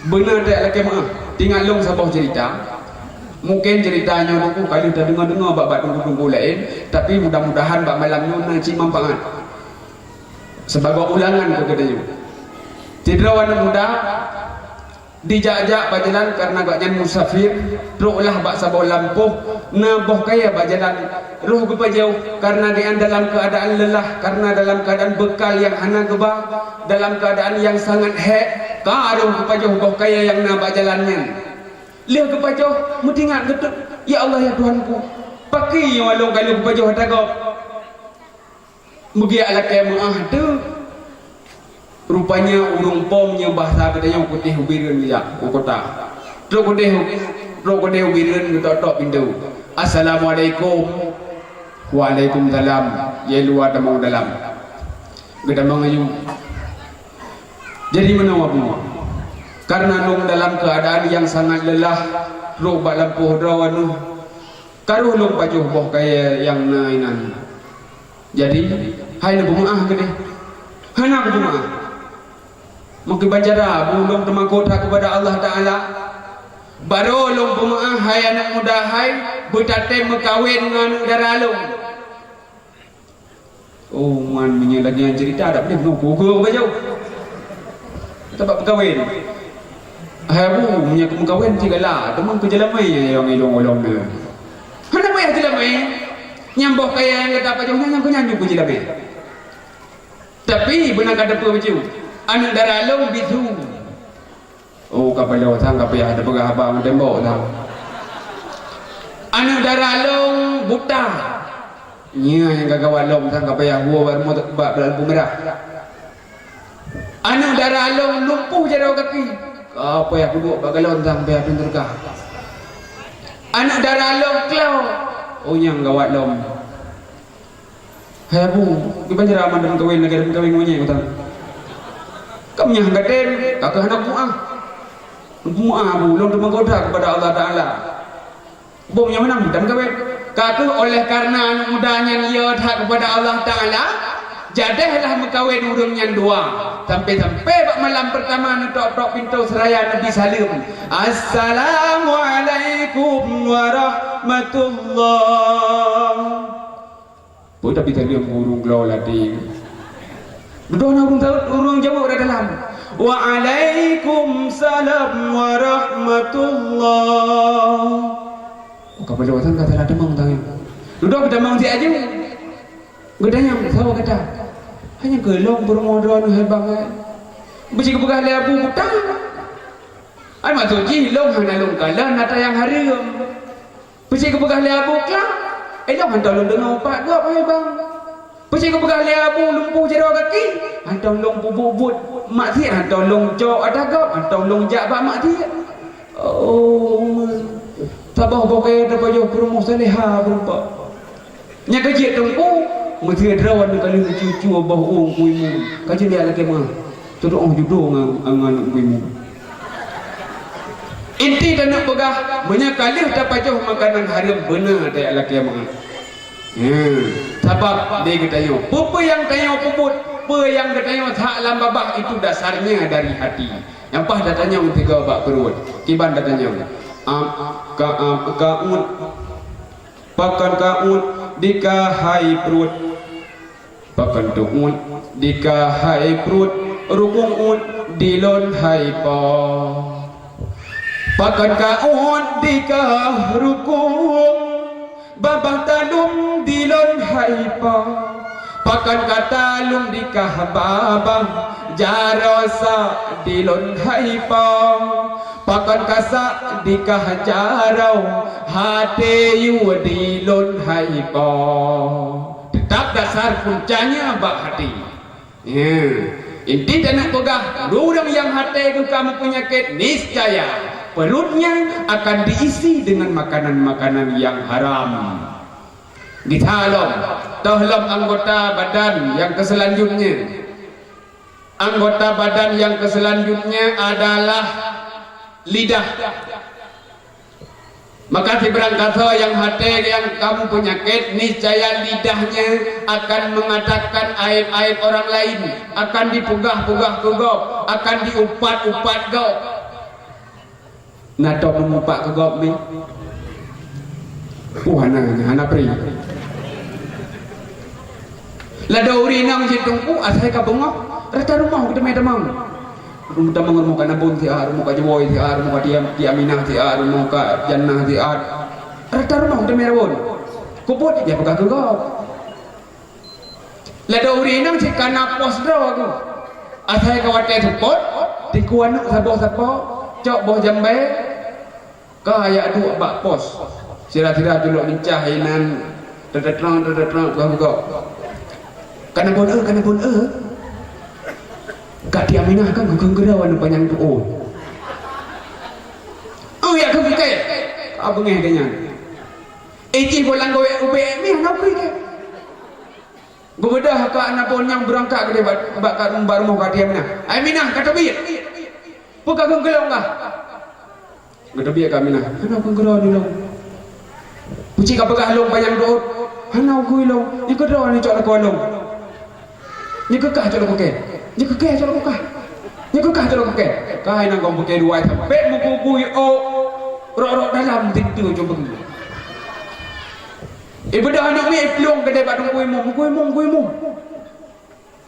beuna talakée meuáh. Teuingat lôn saboh ceurita. Mungken ceurita nyoe Teungku ka lheueh tadeungoe-deungoe bak, bak teungku-teungku laén, tapi mudah-mudahan bak malam nyoe na cit manfaat. Sibagoe ulangan keu geutanyoe. Sidroe aneuëk muda jijak-jak bak jalan kareuna gobnyan musafir, troklah bak saboh lampôh, na boh kayée bak jalan. Roh geupajoh kareuna gobnyan dalam keuadaan leulah, kareuna dalam keuadaan beukal nyang hana geuba, dalam keuadaan nyang sangat hék, ka roh geupajoh boh kayée nyang na bak jalan nyan. Lheueh geupajoh, meutingat geuteuk, "Ya Allah, ya Tuhanku, pakri nyoe lôn ka lheueh geupajoh ata gob?" Meugiak lakée meuáh teuh. Rupanya ureuëng pom nyoe bahasa geutanyoe kudeh u Bireuen geujak u kota. Trok kudeh, trok kudeh u Bireuen geutok-tok pintoe. "Assalamualaikum." Waalaikumsalam. Ya luwa tamong dalam. Geutamong ayu. Jadi meunoe Abu, karena lôn dalam keadaan yang sangat lelah, trok bak lampôh droe nyoe, ka roh lôn pajoh boh kayèe nyang na inan. Jadi, hai neupeumeu'ah keudeh. Hana kupeumeu'ah. Meukiban cara Abu lôn teumakot that keupada Allah Taala. Barô lôn peumeu'ah hai aneuk muda hai, beutatem meukawen ngon aneuk dara lôn. Oh man, meunyoe lagèe nyan cerita, dak boleh ngon kuku bajau. Sabab meukawen. Hai Abu, meunyoe meukawen cit galak, teuma keu jeulamèe nyang ilông-ilông nyoe. Hana payah jeulamèe. Nyang boh kayèe nyang gata pajoh nyan, nyang keu nyan jeuet keu jeulamèe. Tapi beuna ka teupeu bacut, aneuk dara lôn bisu. Oh, ka payah sang ka payah teupeugah haba ngon tembok sang. Aneuk dara lôn buta. Nyan nyang ka gawat lom sang ka payah woe bak rumoh bak lampu merah. Aneuk dara lôn lumpuh jaroe gaki. Ka payah kuduek bak galon sang payah pintoe teuka. Aneuk dara lôn klo. Oh, nyang gawat lom. Hai Abu, kiban cara mandum kawen lagèe mandum kawen ngon nyang utang. Kam nyang gadeng, ka keuh hana muah. Muah Abu, lôn teumakot that keupada Allah Taala. Bông nyang meunan dan kawen. Ka keuh oleh karena aneuk muda nyan yö that keupada Allah Taala, jadeh lah meukawen ureueng nyan dua. Sampai-sampai bak malam pertama neutok-tok pintoe seuraya Nabi saleuem, "Assalamualaikum warahmatullah." Peue tapi saleuem ureueng klo ladé. Beudôh na ureueng saut, ureueng jaweueb rot dalam. "Waalaikumsalam warahmatullah." Oh, ka peuloe sang ka salah tamong tangai. Dudoe geutamong siat aju. Geutanyong, "Saboh gata?" "Hanya keu lôn peurumoh droeneuh hai bang ai." Beusi geupeugah lé Abu buta. Ai maksud jih lôn hana lôn kalon atra nyang hareuem. Peucit geupeugah lé Abu klang, "Eh, lôn hantom lôn deungoe pat gob hai bang." Peucit geupeugah lé Abu lumpuh jaroe gaki, "Hantom lôn peubuet-buet maksiet, hantom lôn cok atra gob, hantom lôn jak bak maksiet." Oh, saboh boh kayèe tapajoh peurumoh saleuha beureumpok. Nyang keuh jeuet teungku, meusé droeneuh ka lheueh cucu boh u Teungku Imeum, ka jeuet jak lakèe meu'ah. Teudoh judoe ngon, ngon Teungku Imeum. Inti taneuk peugah, meunyoe ka lheueh tapajoh makanan hareuem beuna tajak lakèe meu'ah. Nyan, sabab lé geutanyoe, peue-peue nyang tanyoe peubuet, peue nyang geutanyoe that lam babah itu dasarnya dari hati. Nyang paih tatanyong sigoe bak pruet, kiban tatanyong, "Ap, ka ap, ka ut." Pakon ka ut dikah hai pruet? Pakon teuh ut dikah hai pruet? Rukung ut dilôn hai po. Pakon ka ut dikah rukung? Babah taleuem dilôn hai po. Pakon ka taleuem dikah babah? Jaroe sa dilôn hai po. Pakon ka sa dikah jaroe, até yue dilôn hai po. Teutap dasar puncanya bak até. Nyan, inti taneuk peugah, ureueng nyang até geuh ka meupeunyakét, niscaya perutnya akan diisi dengan makanan-makanan yang haram. Gisa lom, toh lom anggota badan nyang keuselanjutnya. Anggota badan nyang keuselanjutnya adalah lidah. Maka sibarang gasoe nyang até nyang ka meupeunyakét, niscaya lidahnya akan mengatakan aib-aib orang lain, akan dipeugah-peugah keu gob, akan diupat-upat gob. Na tom meumpat keu gob mi? Puh hana, hana pri. Ladôm ureueng inong jitungku asai ka beungoh, rata rumoh geuteumé tamong. Rumoh tamong, rumoh ka Nabon siat, rumoh ka Jewoi siat, rumoh ka Tiam, Ti Aminah siat, rumoh ka Jannah siat. Rata rumoh geuteumé Nabon. Keupeue? Ya peugah keu gob. Ladôm ureueng inong cit kana pos droe geuh. Asai ka watèe seupôt, teungku aneuk saboh sapo, cok boh jambai, ka jak duek bak pos. Sira-sira tulok lincah inan, teutetrang, teutetrang, peugah bak gob. Ka Nabon eu, ka Nabon eu. Ka Ti Aminah kan geukheun keudroe aneuk panyang tu'oh. Eu jak keu bukée. Ka beungéh geuh nyan. Ijih boh langgô ubé mi hana ukui keu. Geubeudôh ka aneuk phôn nyang beurangkat keudeh bak, bak ka, bak rumoh ka Aminah. "Ai Minah, ka teubiet." "Peue ka keuneuk lôn kah?" "Ka teubiet ka Aminah." "Hana keuneuk keudroe lôn." "Peue cit ka peugah lôn panyang dot?" "Hana keuneuk lôn. Nyoe keudroe neucok lakoe lôn." Nyoe keu kah cok lôn keu kèe. Nyoe keu kèe cok lôn keu kah. Nyoe keu kah cok lôn keu kèe. Ka hai nanggroe peuke dua sampoe meugugui ôk. Rot-rot dalam pintoe cok beugui. Ibeudôh aneuk miet iplueng keudeh bak Teungku Imum. Teungku Imum, Teungku Imum.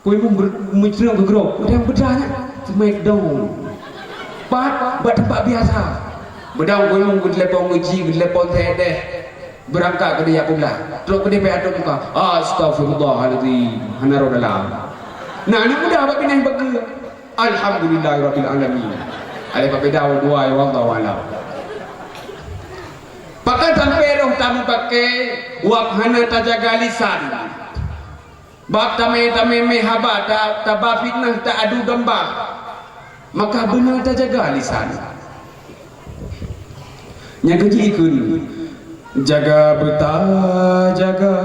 Teungku Imum ber-, meucreung keu groe. Ureueng beudôh nyan. Smackdown. Pat, bak teumpat biasa. Beudôh Teungku Imum geutelepon geuji, geutelepon teuh deh. Beurangkat keudeh jak peublah. Trok keudeh bèk ateueh muka. "Astaghfirullahalazim." Hana rot dalam. Nah, aneuk muda bak binéh bak geue. Alhamdulillahirabbil alamin. Alèh bak beda dua, wallahu alam. Pakon sampai roh tamu pakai wak hana tajaga lisan. Bak tamé-tamé mé haba ta-, taba fitnah ta adu domba. Maka beuna tajaga lisan. Nyang keuji ikheun, jaga beutajaga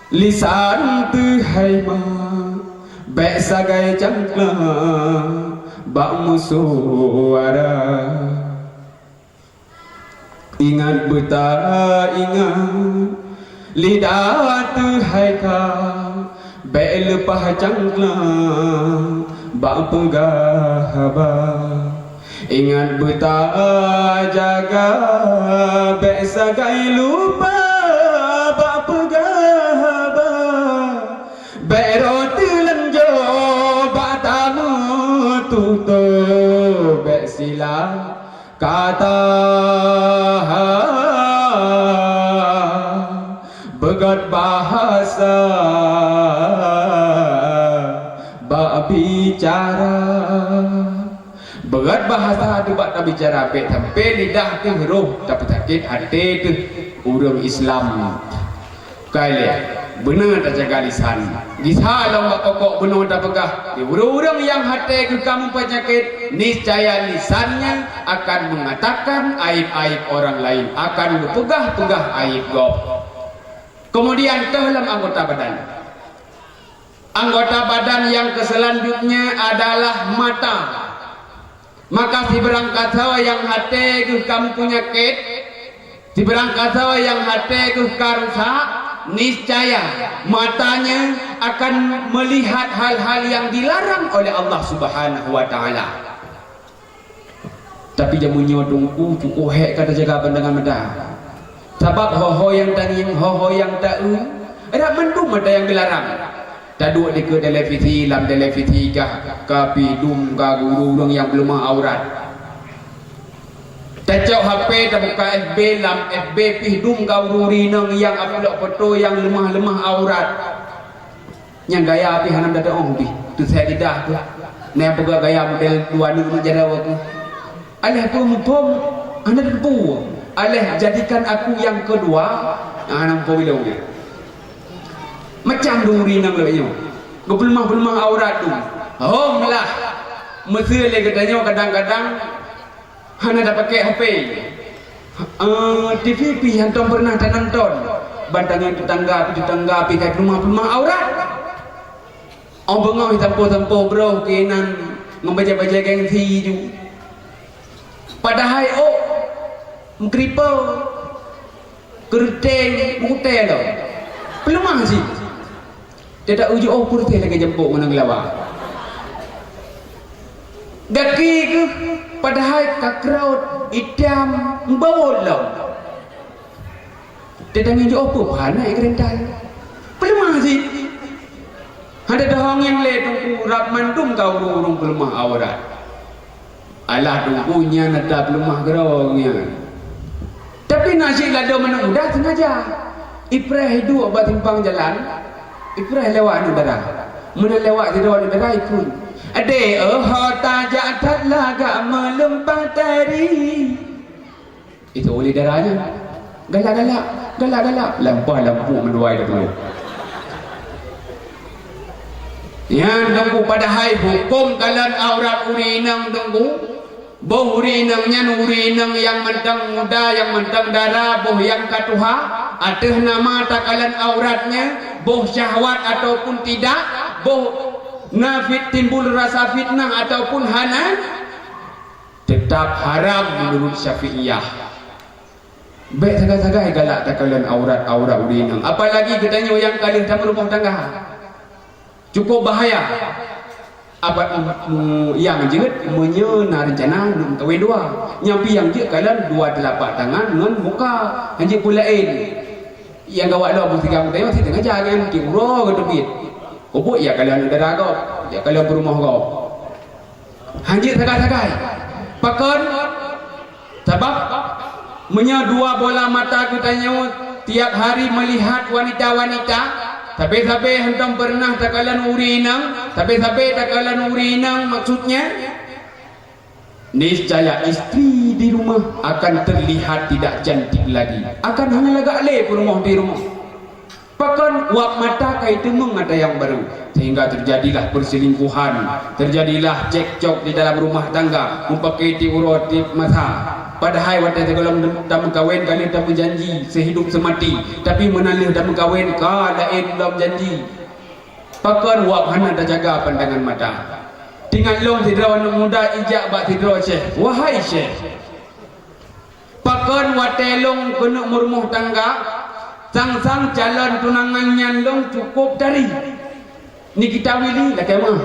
lisan teuh hai ma, bèk sagai cangklang bak musoh ara. Ingat beutaingat, lidah teuh hai ka, bèk leupah cangklang bak peugah haba. Ingat beutajaga, bèk sagai lupa bak peugah haba. Bèk rot teulanjô bak tameututoe, bèk silap kata, beugöt bahasa bak bicara. Beugöt bahasa teuh bak tabicara, bèk sampai lidah teuh roh tapeusakét até teuh ureueng Islam. Kai lé, beuna tajaga lisan. Gisa lom bak pokok bunoe tapeugah, di ureueng-ureueng nyang até geuh ka meupeunyakét, niscaya lisan nyan akan meungatakan aéb-aéb orang laén, akan geupeugah-peugah aéb gob. Keumudian toh lam anggota badan. Anggota badan nyang keuselanjutnya adalah mata. Maka sibarang kasoe nyang até geuh ka meupeunyakét, sibarang kasoe nyang até geuh ka rusak, niscaya matanya akan melihat hal-hal yang dilarang oleh Allah Subhanahu wa Ta'ala. Tapi jameun nyoe Teungku, cukup hék ka tajaga pandangan mata. Sabab ho-ho nyang tangieng, ho-ho nyang taeu, rab mandum mata nyang geularang. Taduek dikeue televisi, lam televisi kah, ka pih dum ka guru ureueng nyang peuleumah aurat. Tacok H P, tabuka F B, lam F B pih dum ka ureueng inong nyang upload foto nyang leumah-leumah aurat. Nyang gaya pih hana teu'oh pih, teusayat lidah pih. Na nyang peugah gaya model dua neuk jaroe keuh. Aléh peue muphom, hana teupeu. Aléh jadikan aku yang kedua, hana muphom ilong nyan. Macam dum ureueng inong lagèe nyoe. Geupeuleumah-peuleumah aurat dum. Hom lah. Meuseu lé geutanyoe kadang-kadang hana tapakèk H P. Eh, T V pih hántom peureunah tanonton. Ban tangieng teutangga pih, teutangga pih ka peuleumah-peuleumah aurat. Oh beungoh jitampoh-tampoh broh keunan ngon bajèe-bajèe gengsi ju. Padahai ôk meukripa, keureuteng, meukutèe lom. Peuleumah cit. Teudak ujoe oh puteh lagèe jampok ngon geulawa. Gaki geuh padahai ka krot, itam, meubawot lom. Teutangieng jiôh peue hana geureuntang. Peuleumah cit. Hana teuhong nyang lé Teungku, rab mandum ka ureueng-ureueng peuleumah aurat. Alah Teungku, nyan atra peuleumah keudroe nyan. Tapi na cit ladôm aneuk muda sengaja. Ipreh iduek bak simpang jalan, ipreh lewat aneuk dara. Meunan lewat sidroe aneuk dara ikheun, "Adék, oh, ho tajak that lagak meuleumpah tari." Itu oleh dara nyan. Galak-galak, galak-galak, lampah lampu meudua ida puluh. Nyan Teungku, padahai huköm kalon aurat ureueng inong Teungku, Boh ureuëng inong nyan ureuëng inong nyang mantong muda, nyang mantong dara, boh nyang ka tuha, ateueh nama takalon auratnya, boh syahwat ataupun tidak, boh na fit-, timbul rasa fitnah ataupun hana, tetap haram menurut Syafi'iyah. Bék sagai-sagai galak takalon aurat-aurat ureuëng inong, apalagi geutanyoe nyang ka lheueh tameurumoh tangga. Cukup bahaya. Abat mu-, mu-, nyang jeuet meunyoe na reuncana neuk meukawen dua. Nyang pih nyang jeuet kalon dua teulapak tangan ngon muka. Hanjeuet peue laén. Nyang gawat lom meusigang tanyoe sit teungaja nyan, tiep uroe geuteubiet. Ubit ya kalon dara gob, ya kalon peurumoh gob. Hanjeuet sagai-sagai. Pakon? Sabab meunyoe dua bola mata geutanyoe tiap hari melihat wanita-wanita, sabe-sabe hantom peureunah takalon ureuëng inong, sabe-sabe takalon ureuëng inong, maksudnya, niscaya istri di rumah akan terlihat tidak cantik lagi, akan hana lagak lé peurumoh di rumah. Pakon? Wab mata ka iteumeung ata nyang barô, sehingga terjadilah perselingkuhan, terjadilah cekcok di dalam rumah tangga, meupaké tiep uroe tiep masa. Padahai watée sigohlom tameukawen ka lheueh tameujanji seuhidup seumati, tapi meunan lheueh tameukawen ka laén lom janji. Pakon? Wab hana tajaga pandangan mata. Teuingat lom sidroe aneuëk muda ijak bak sidroe syekh, "Wahai syekh, pakon watée lôn keuneuk meurumoh tangga, sang-sang calon tunangan nyan lôn cukup tari? Nikita Willy lakée meuh.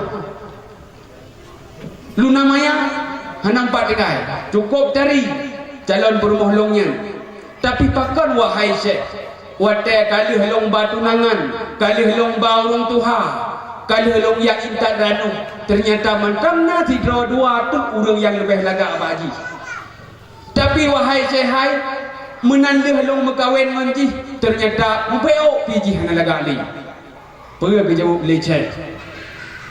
Luna Maya hana meupat tinggai, cukup tari calon peurumoh lôn nyan. Tapi pakon, wahai syekh, watée ka lheueh lôn ba tunangan, ka lheueh lôn ba ureuëng tuha, ka lheueh lôn jak intat ranub, teunyata mantong na sidroe dua teuk ureuëng nyang leubeh lagak bak jih. Tapi, wahai syekh hai, meunan lheueh lôn meukawen ngon jih, teunyata mupeuék pih jih hana lagak lé." Peue geujaweueb lé syekh?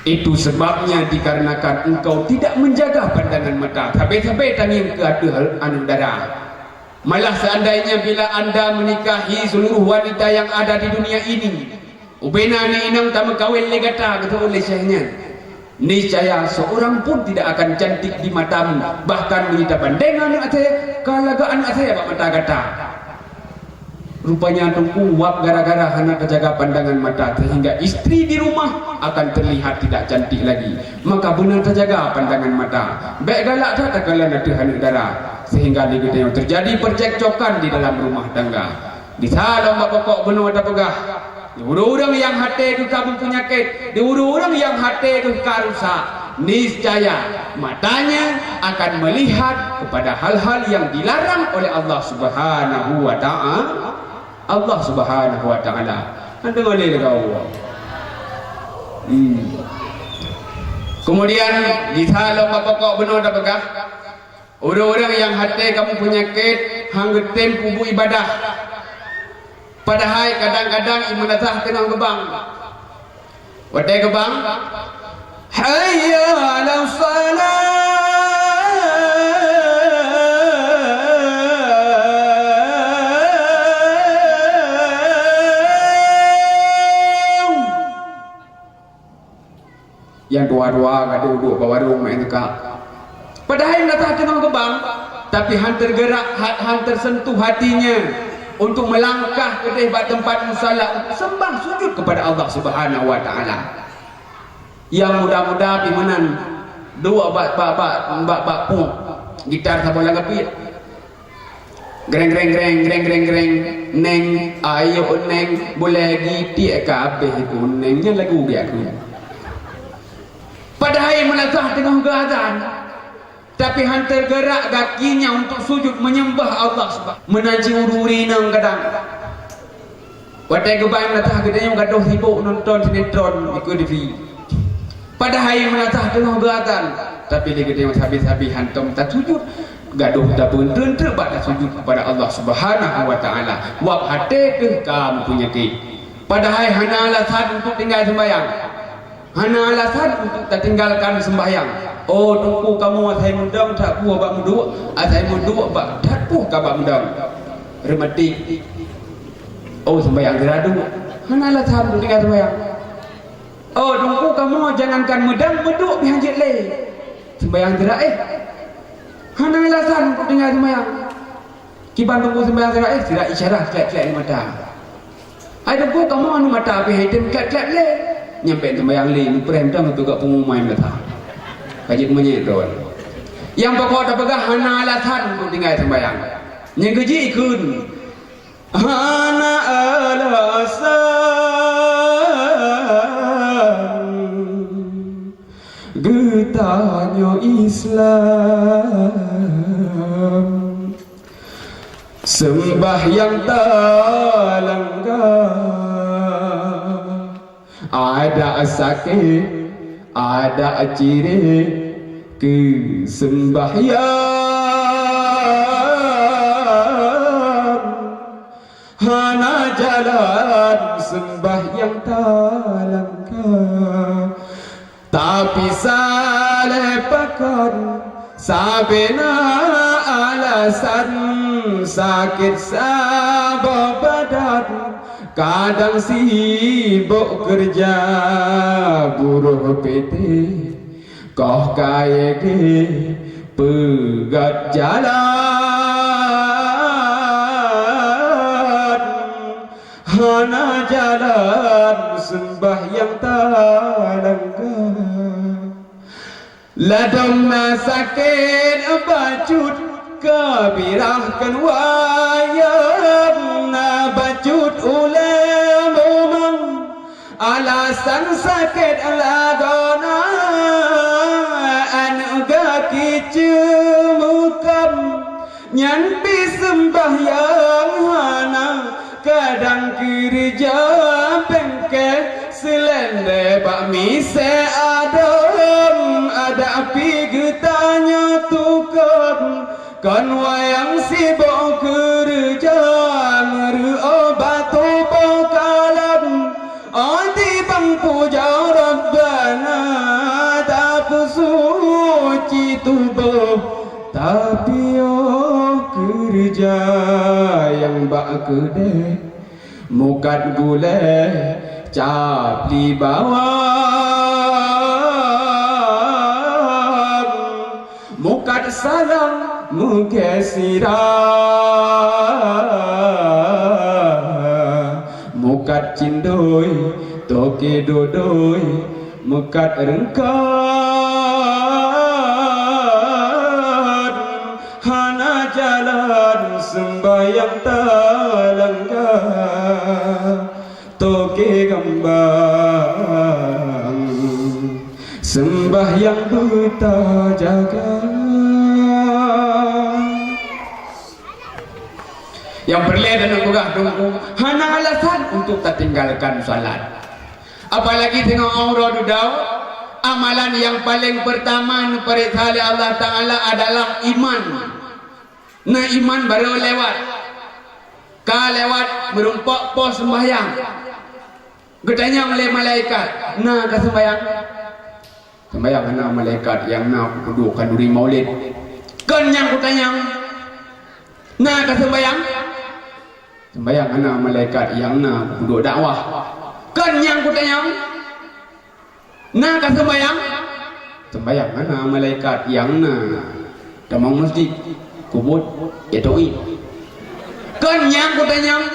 "Itu sebabnya dikarenakan engkau tidak menjaga pandangan mata, sabe-sabe tangieng keu ateueh aneuëk dara. Malah seandainya bila anda menikahi seluruh wanita yang ada di dunia ini, ubena aneuëk inong tameukawen lé gata," geuteupeue lé syekh nyan, "niscaya seorang pun tidak akan cantik di matamu, bahkan meunyoe tabandeng aneuëk asée, ka lagak aneuëk asée bak mata gata." Rupanya teungku, wab gara-gara hana tajaga pandangan mata, sehingga istri di rumah akan terlihat tidak cantik lagi. Maka beuna tajaga pandangan mata. Bék galak that takalon ateueh aneuëk dara, sehingga lé geutanyoe terjadi percekcokan di dalam rumah tangga. Di salom bak pokok bunoe tapeugah, di ureuëng-ureuëng nyang até geuh ka meupeunyakét, di ureuëng-ureuëng nyang até geuh ka rusak, niscaya matanya akan melihat kepada hal-hal yang dilarang oleh Allah Subhanahu wa Ta'a-, Allah Subhanahu wa Taala. Kan deungoe lé lagée Allah. Hmm. Kemudian, di salom bak pokok bunoe tapeugah, ureuëng-ureuëng nyang até ka meupeunyakét han geutem peubuet ibadah. Padahai kadang-kadang imeunasah teungoh geubang. Watée geubang, "Hayya 'alas shalah!" Nyang dua-dua gadoh duek bak warong meu'en teuka. Padahai meunasah teungoh geubang, tapi han tergerak, ha-, han tersentuh hatinya untuk melangkah keudeh bak teumpat musala untuk sembah sujud kepada Allah Subhanahu wa Taala. Nyang muda-muda pih meunan, duek bak, bak, bak, bak, bak puek gitar saboh lam gapiet. Greng, greng, greng, greng, greng, greng. "Neng, ayo Neng, bulée gitiek ka abéh ku Neng." Nyan lagu biak ku. Padahai meunasah teungoh geuazan, tapi han tergerak gakinya untuk sujud menyembah Allah Subhanahu. Meunan cit ureuëng inong kadang. Watée geubang meunasah geutanyoe gadoh sibok nonton sinetron dikeue T V. Padahai meunasah teungoh geuazan, tapi lé geutanyoe sabe-sabe hantom tasujud, gadoh tapeunteun treuk bak tasujud kepada Allah Subhanahu wa Taala. Wab até teuh ka meupeunyakét. Padahai hana alasan untuk tinggai seumbahyang. Hana alasan untuk tatinggalkan seumbahyang. Oh, teungku kamoe asai meudong that peue bak meuduek, asai meuduek bak that peue ka bak meudong. Reumatik. Oh, seumbahyang geura duek. Hana alasan untuk tinggai seumbahyang. Oh, teungku kamoe jangankan meudong, meuduek pih han jeuet lé. Seumbahyang geura éh. Hana alasan untuk tinggai seumayang. Kiban teungku seumayang sirak, eh, sirak isyarah klek-klek di mata. Hai teungku, kamoe anu mata pih item klek-klek lé. Nyang pèng seumayang lé, neupreh mantong teuka pengumuman mata. Ka jeuet meunyoe droe. Nyang pokok tapeugah hana alasan untuk tinggai seumayang. Nyang keujih ikheun. Hana alasan geutanyoe Islam, seumbahyang talangga. Adak sakét, adak cirét keu seumbahyang. Hana jalan seumbahyang talangga. Tapi salah pakat Sabe na alasan sakét saboh badan, kadang sibok keureuja buroh P T, koh kayèe gèt peugöt jalan. Hana jalan seumbahyang talangga. Ladôm na sakét bacut, keubirah keu wayang na bacut ulèe mumang. Alasan sakét lagoe na aneuk gaki ceumukam. Nyan pih seumbahyang hana, kadang keureuja bengke, seulendeh bak misé adôm, adak pih geutanyoe tukon. Kon wayang sibok keureuja, meureu'oh bak tuboh kalon. Óh tibang pujoe Rabbana, tapeusuci tuboh, tapiôh keureuja nyang bak keudè, mukat gulèe cap di bawah. Mukat salang meuge sira, mukat cindoi toke dodoi, mukat reungkat hana jalan seumbahyang talangga. Toke gambang seumbahyang beutajaga. Nyang peureulèe dan peugah teungku, hana alasan untuk tatinggalkan salat. Apalagi teungoh uroe dudoe, amalan nyang paleng peurtama neupareksa lé Allah Taala adalah iman. Na iman barô lewat. Ka lewat meurumpok poh seumbahyang. Geutanyong lé malaikat, "Na ka seumbahyang?" "Seumbahyang hana, malaikat, nyang na kuduek khanduri maulid." "Kon nyang kutanyong, na ka seumbahyang?" "Seumbahyang hana, malaikat, nyang na kuduek dakwah." "Kon nyang kutanyong, na ka seumbahyang?" "Seumbahyang hana, malaikat, nyang na tamong meuseujid, kubuet, ya to'i." "Kon nyang kutanyong,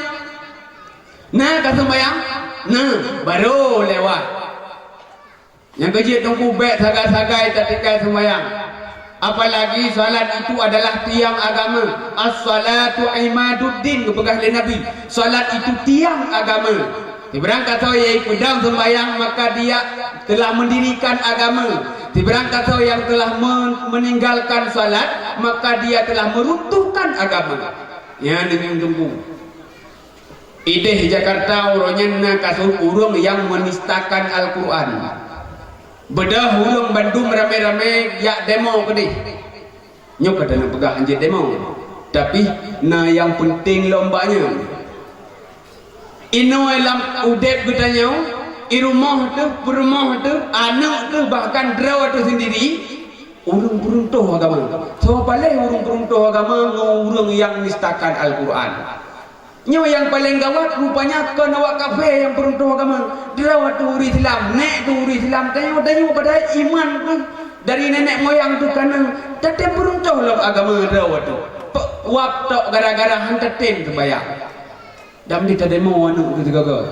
na ka seumbahyang?" "Na, barô lewat." Nyang keujeuet teungku, bèk sagai-sagai tatinggai seumbahyang. Apalagi salat itu adalah tiang agama. "As-salatu imaduddin," geupeugah lé Nabi. Salat itu tiang agama. Sibarang gasoe nyang peudong seumbahyang, maka dia telah mendirikan agama. Sibarang gasoe nyang telah me-, meninggalkan salat, maka dia telah meruntuhkan agama. Nyan deungon teungku. Idéh Jakarta uroe nyan na kasus ureueng nyang menistakan Al-Quran. Beudôh ureueng bandum ramé-ramé jak demo keudéh. Nyoe ka tapeugah hanjeuet demo, tapi na nyang peunteng lom bak nyan. Inoe lam udép geutanyoe, i rumoh teuh, peurumoh teuh, aneuk teuh, bahkan droe teuh sendiri, ureueng peuruntoh agama. Soe paléh ureueng peuruntoh agama ngon ureueng nyang nistakan Al-Quran. Nyoe nyang paleng gawat, rupanya kon awak kafé nyang peuruntoh agama. Droe teuh ureueng Islam, nèk teuh ureueng Islam, tanyoe, tanyoe padahai iman teuh Dari nenek moyang teuh ka na, tatem beuruntoh lom agama droe teuh. Pe-, wab tok gara-gara han tatem seumbahyang. Dan di tademo aneuk teuh sigoe-goe.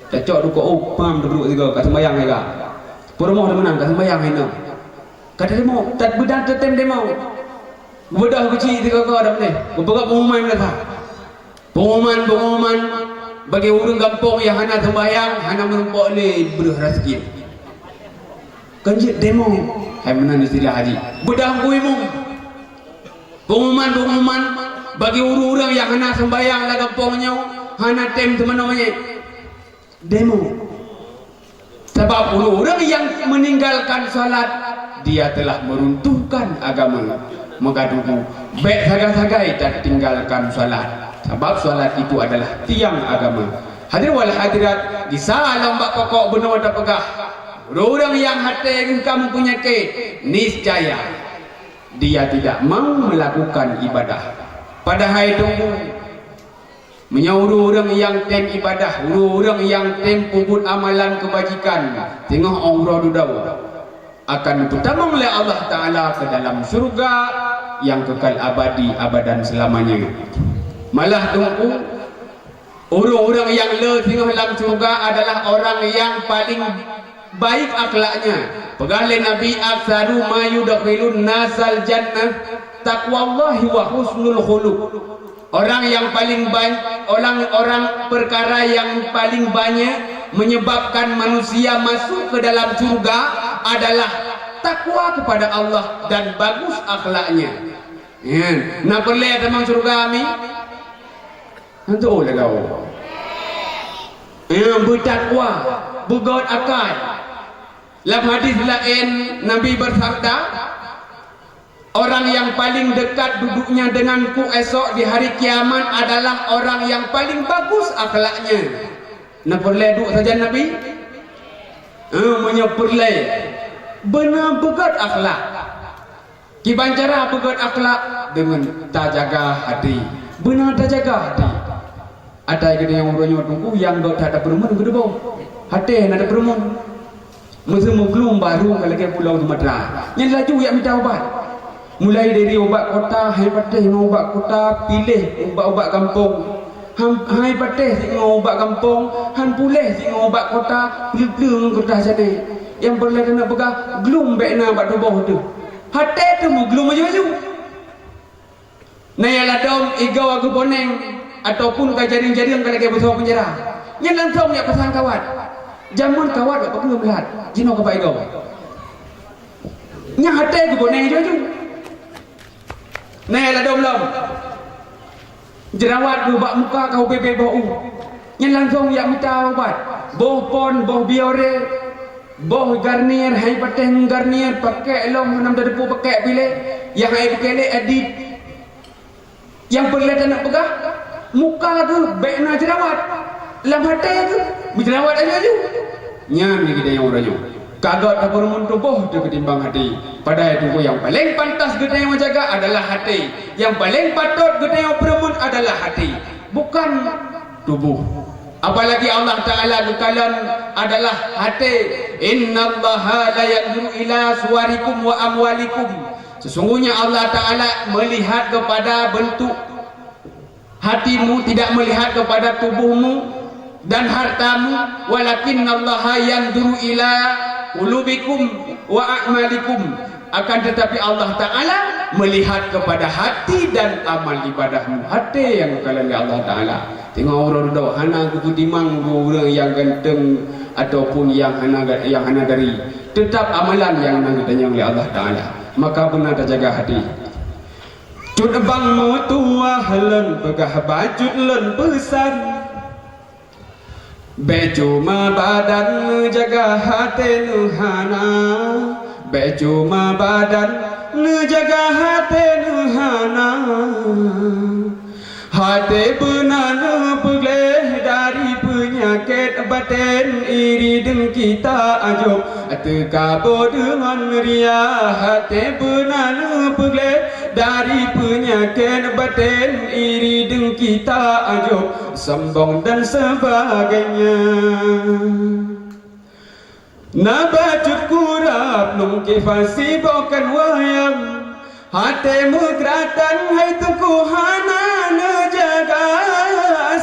Tacok duko, oh, pam teubruk sigoe, ka seumbahyang hai ka. Peurumoh teuh meunan, ka seumbahyang hai na. Ka tademo, tat beudang tatem demo. Beudôh keuchik sigoe-goe dan deh. Geupeugah pengumuman meunasah. Pengumuman-pengumuman bagi ureuëng gampông nyang hana seumbahyang, hana meurumpok lé breuh raseuki. Kan jeuet demo, hai meunan istilah haji. Beudôh bui mum. Pengumuman-pengumuman bagi ureuëng-ureuëng nyang hana seumbahyang lam gampông nyoe, hana tem teumanoe nyeh. Demo. Sabab ureuëng-ureuëng nyang meninggalkan salat, dia telah meruntuhkan agama. Maka Teungku, bék sagai-sagai tatinggalkan salat. Sabab salat itu adalah tiang agama. Hadirin wal hadirat, gisa lom bak pokok bunoe tapeugah, ureuëng-ureuëng nyang até geuh ka meupunyakét, niscaya dia tidak mau melakukan ibadah. Padahai Teungku, meunyoe ureuëng-ureuëng nyang tem ibadah, ureuëng-ureuëng nyang tem peubuet amalan keubajikan, teungoh uroe dudoe, akan geutamong lé Allah Taala keu dalam syeuruga nyang keukai abadi abadan seulamanya. Malah Teungku, ureuëng-ureuëng nyang le singoh lam syeuruga adalah orang nyang paling baik akhlaknya. Peugah lé Nabi, "Aktsaru ma yudkhilun nasal jannah taqwallahi wa husnul khuluq." Orang yang paling banyak, orang-orang perkara yang paling banyak menyebabkan manusia masuk ke dalam syurga adalah takwa kepada Allah dan bagus akhlaknya. Ya, na peureulée tamong syurga mi? Hantu lagau. Ya, beutakwa, beugét akai. Lam hadis laén Nabi bersabda, "Orang yang paling dekat duduknya denganku esok di hari kiamat adalah orang yang paling bagus akhlaknya." Na peureulée duek sajan Nabi? Eh, meunyoe peureulée, beuna beugét akhlak. Kiban cara beugét akhlak? Deungon tajaga hati. Beuna tajaga hati. Atai geutanyoe uroe nyoe Teungku nyang gét that tapeureumeun geudeungoe. Até hana tapeureumeun. Meuseumeuglueng barô ka lagée pulo Sumatera. Nyan laju jak mita ubat. Mulai dari ubat kota, hai patéh ngon ubat kota, piléh ubat-ubat gampông. Han, hai patéh cit ngon ubat gampông, han puléh cit ngon ubat kota, peuleueh-peuleueh ngon keureutah sané. Nyang peureulée keuneuk peugah, glum bék na bak tuboh teuh. Até teuh meuglueng aju-aju. Na nyang ladom igoe geuh boneng ataupun ka jareueng-jareueng ka lagée beusoe peunjara. Nyan langsong jak pasang kawat. Jameun kawat bak peugeuh meulat, jinoe ka bak igoe. Nyan até geuh boneng aju-aju. Na nyang ladom lom. Jerawat geuh bak muka ka ubé-bé boh u. Nyan langsong jak mita ubat. Boh pon, boh biore, boh garnier, hai patéh ngon garnier, pakék lom, hana meuteupeu pakék piléh, nyang hai peukelek adit. Nyang peureulée taneuk peugah, muka geuh bék na jerawat. Lam até geuh, meujerawat aju-aju. Nyan geutanyoe uroe nyoe. Ka gét tapeureumeun tuboh teuh ketimbang até. Padahai Teungku nyang paleng pantas geutanyoe jaga adalah até. Nyang paleng patot geutanyoe peureumeun adalah até. Bukan tuboh. Apalagi Allah Taala geukalon adalah até. "Innallaha la yanzuru ila suwarikum wa amwalikum." Sesungguhnya Allah Taala melihat kepada bentuk hatimu, tidak melihat kepada tubuhmu dan hartamu, "Walakinnallaha yanzuru ila qulubikum wa a'malikum." Akan tetapi Allah Taala melihat kepada hati dan amal ibadahmu. Até nyang geukalon lé Allah Taala. Teungoh uroe dudoe hana geupeutimang ureuëng nyang ganteng ataupun nyang hana, nyang hana dari. Teutap amalan nyang na geutanyong lé Allah Taala. Maka beuna tajaga até. Cut bang meutuwah lôn peugah bacut lôn peusan. Bék cuma badan neujaga até neuhana. Bék cuma badan neujaga até neuhana. Até beuna neupeugleh dari peunyakét batén, iri, dengki, taajub, teukaboe deungon ria. Até beuna neupeugleh dari peunyakét batén, iri, dengki, taajub, sombong dan sebagainya. Na bacut kurab nungkifan sibôh kon wayang, até meugratan hai teungku hana neujaga.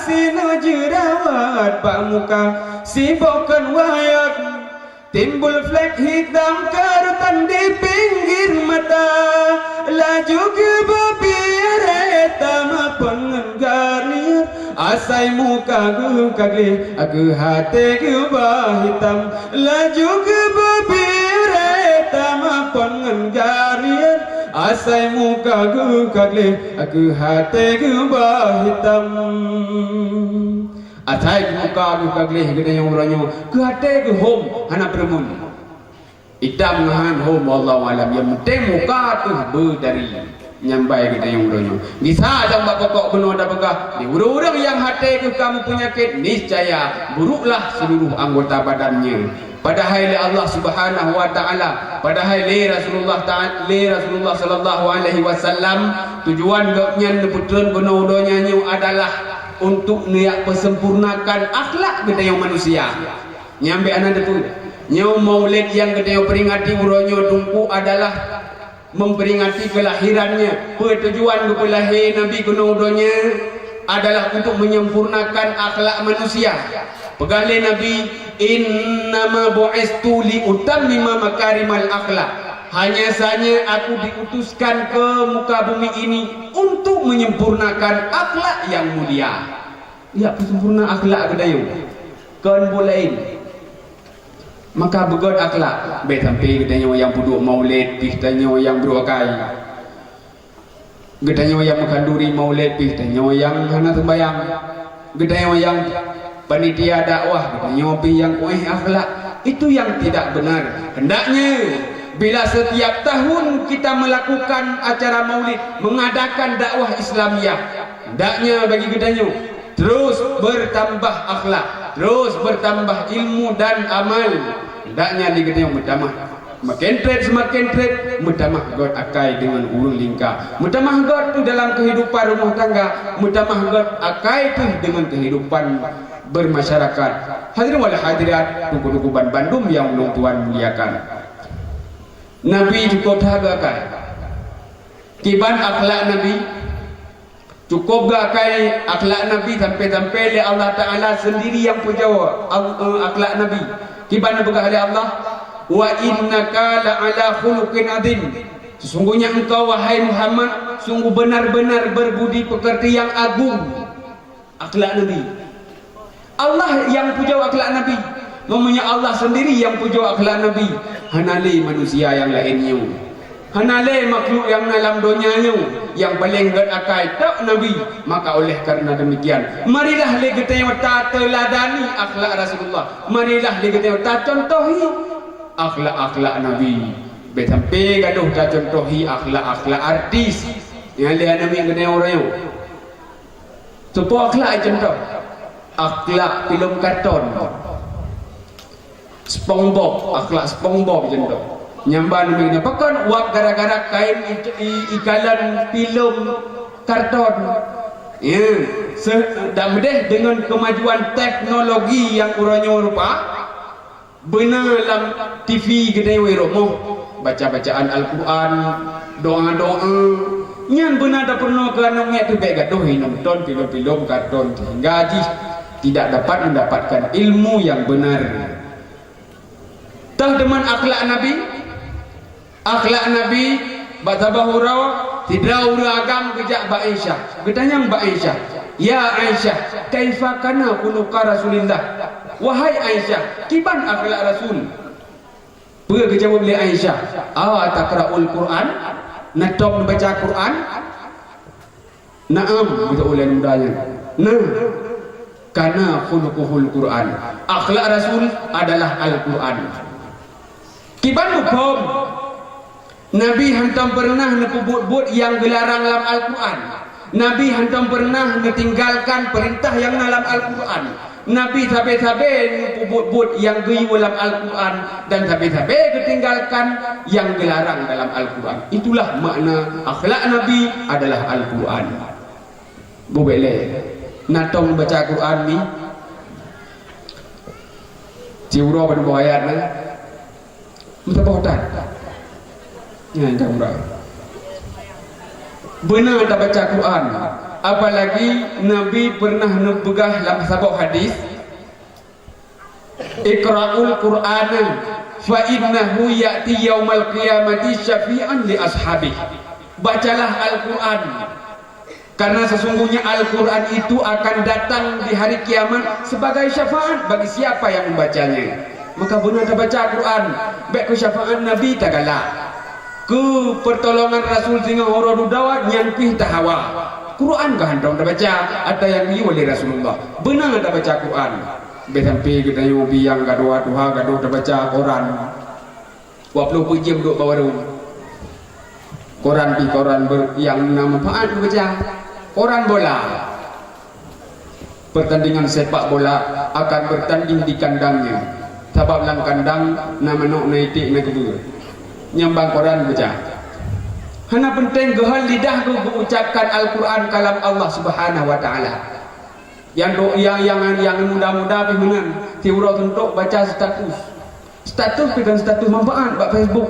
Sineuk jeurawat bak muka sibôh kon wayang, timbul flek hitam karutan di pinggir mata. Laju geuba biret tamah pon ngon Garnier, asai muka geuh ka gleh, geuh até geuba hitam. Laju geuba biret tamah pon ngon Garnier, asai muka geuh ka gleh, geuh até geuba hitam. Asai muka geuh ka gleh geutanyoe uroe nyoe, geuh até geuh hom hana peureumeun. Itam ngon han hom, wallahu alam. Nyang penting muka teuh beudari. Nyang bai geutanyoe uroe nyoe. Gisa dong bak pokok bunoe tapeugah, di ureuëng-ureuëng nyang até geuh ka meupeunyakét, niscaya buruklah seluruh anggota badannya. Padahai lé Allah Subhanahu wa Taala, padahai lé Rasulullah Taala, lé Rasulullah sallallahu alaihi wasallam, tujuan Gobnyan neupeutreun bunoe donya nyoe adalah untuk neujak peusempurnakan akhlak geutanyoe manusia. Nyang bék hana teupeu, nyoe Maulid nyang geutanyoe peuringati uroe nyoe Teungku adalah memperingati kelahirannya. Peue tujuan geupeulahé Nabi keunoe donya adalah untuk menyempurnakan akhlak manusia. Peugah lé Nabi, "Innama bu'istu li utammima makarimal akhlak." Hanya saja aku diutuskan ke muka bumi ini untuk menyempurnakan akhlak yang mulia. Ya, peusempurna akhlak geutanyoe. Kon buet laén. Maka beugöt akhlak, bék sampai geutanyoe nyang peuduek Maulid pih tanyoe nyang brôk akai. Geutanyoe nyang meukhanduri Maulid pih tanyoe nyang hana seumbahyang. Geutanyoe nyang panitia dakwah, geutanyoe pih nyang kuéh akhlak. Itu yang tidak benar. Hendaknya bila setiap tahun kita melakukan acara Maulid, mengadakan dakwah Islamiyah, hendaknya bagi geutanyoe terus bertambah akhlak, terus bertambah ilmu dan amal. Hendaknya di geutanyoe meutamah. Semakin trép, semakin trép, meutamah göt akai deungon ureuëng lingka. Meutamah göt teuh dalam kehidupan rumah tangga, meutamah göt akai teuh deungon kehidupan bermasyarakat. Hadirin wal hadirat, teungku-teungku banbandum nyang ulôn tuan muliakan. Nabi cukôp that geuakai. Kiban akhlak Nabi? Cukôp geuakai akhlak Nabi sampai-sampai lé Allah Taala sendiri nyang pujoe al-, eh, akhlak Nabi. Kiban neupeugah lé Allah, "Wa innaka la'ala khuluqin adzim." Sesungguhnya engkau, wahai Muhammad, sungguh benar-benar berbudi pekerti yang agung. Akhlak Nabi. Allah nyang pujoe akhlak Nabi. Meunyoe Allah sendiri nyang pujoe akhlak Nabi, hana lé manusia nyang laén nyoe. Hana lé makhluk nyang na lam donya nyoe nyang paleng göt akai tok Nabi. Maka oleh karena demikian, marilah lé geutanyoe tateuladani akhlak Rasulullah. Marilah lé geutanyoe tacontohi akhlak-akhlak Nabi. Bék sampai gadoh tacontohi akhlak-akhlak artis nyang lé Nabi geutanyoe uroe nyoe. Soe po akhlak contoh? Akhlak filem karton. SpongeBob, akhlak SpongeBob contoh. Nyang ban meunan pakon wak gara-gara kain i-, i-, ikalon filem karton. Ya, se-, dan meudeh deungon kemajuan teknologi nyang uroe nyoe rupa, beuna lam T V geutanyoe rumoh, baca-bacaan Al-Quran, doa-doa. Nyan beuna tapeurunoe keu aneuk miet teuh bék gadoh nonton filem-filem karton sehingga jih tidak dapat mendapatkan ilmu yang benar. Toh deungon akhlak Nabi? Akhlak Nabi bak saboh uroe, sidroe ureuëng agam geujak bak Aisyah. Geutanyong bak Aisyah, "Ya Aisyah, kaifa kana khuluqa Rasulillah?" Wahai Aisyah, kiban akhlak Rasul? Peue geujaweueb lé Aisyah, "A taqra'ul Qur'an?" Na tom neubaca Qur'an? Naam, geujaweueb lé muda nyan. Nah, kana khuluquhul Qur'an. Akhlak Rasul adalah Al-Qur'an. Kiban muphom, Nabi hantom peureunah neupeubuet buet nyang geularang lam Al-Qur'an. Nabi hantom peureunah neutinggalkan peurintah nyang na lam Al-Qur'an. Nabi sabe-sabe neupeubuet buet nyang geuyue lam Al-Qur'an dan sabe-sabe geutinggalkan nyang geularang dalam Al-Qur'an. Itulah makna akhlak Nabi adalah Al-Qur'an. Bubek lé. Na tom baca Qur'an ni? Siuroe ban boh ayat na. Meusaboh that. Nyan ka murah. Beuna tabaca Quran. Apalagi Nabi pernah neupeugah lam saboh hadis, "Iqra'ul Qur'ana fa innahu ya'ti yaumal qiyamati syafi'an li ashabih." Bacalah Al-Quran, karena sesungguhnya Al-Quran itu akan datang di hari kiamat sebagai syafaat bagi siapa yang membacanya. Maka beuna tabaca Quran, bèk keu syafaat Nabi tagalak. Keu pertolongan Rasul singoh uroe dudoe nyan pih tahawa. Quran ka hantom tabaca, ata nyang geuyue lé Rasulullah. Beuna tabaca Quran. Bèk sampai geutanyoe biang gadôh tuha gadôh tabaca koran. Dua ploh peuet jeuem duek bak warong. Koran pih koran ber-, nyang na manfaat geubaca. Koran bola. Pertandingan sepak bola akan bertanding di kandangnya. Sabab lam kandang na manok, na iték, na keubeue. Nyang ban koran geubaca. Hana peunteng geuhon lidah geuh geuucapkan Al-Quran kalam Allah Subhanahu wa Taala. Nyang do-, nyang, nyang, nyang muda-muda pih meunan, siuroe suntok baca status. Status pih kon status manfaat bak Facebook.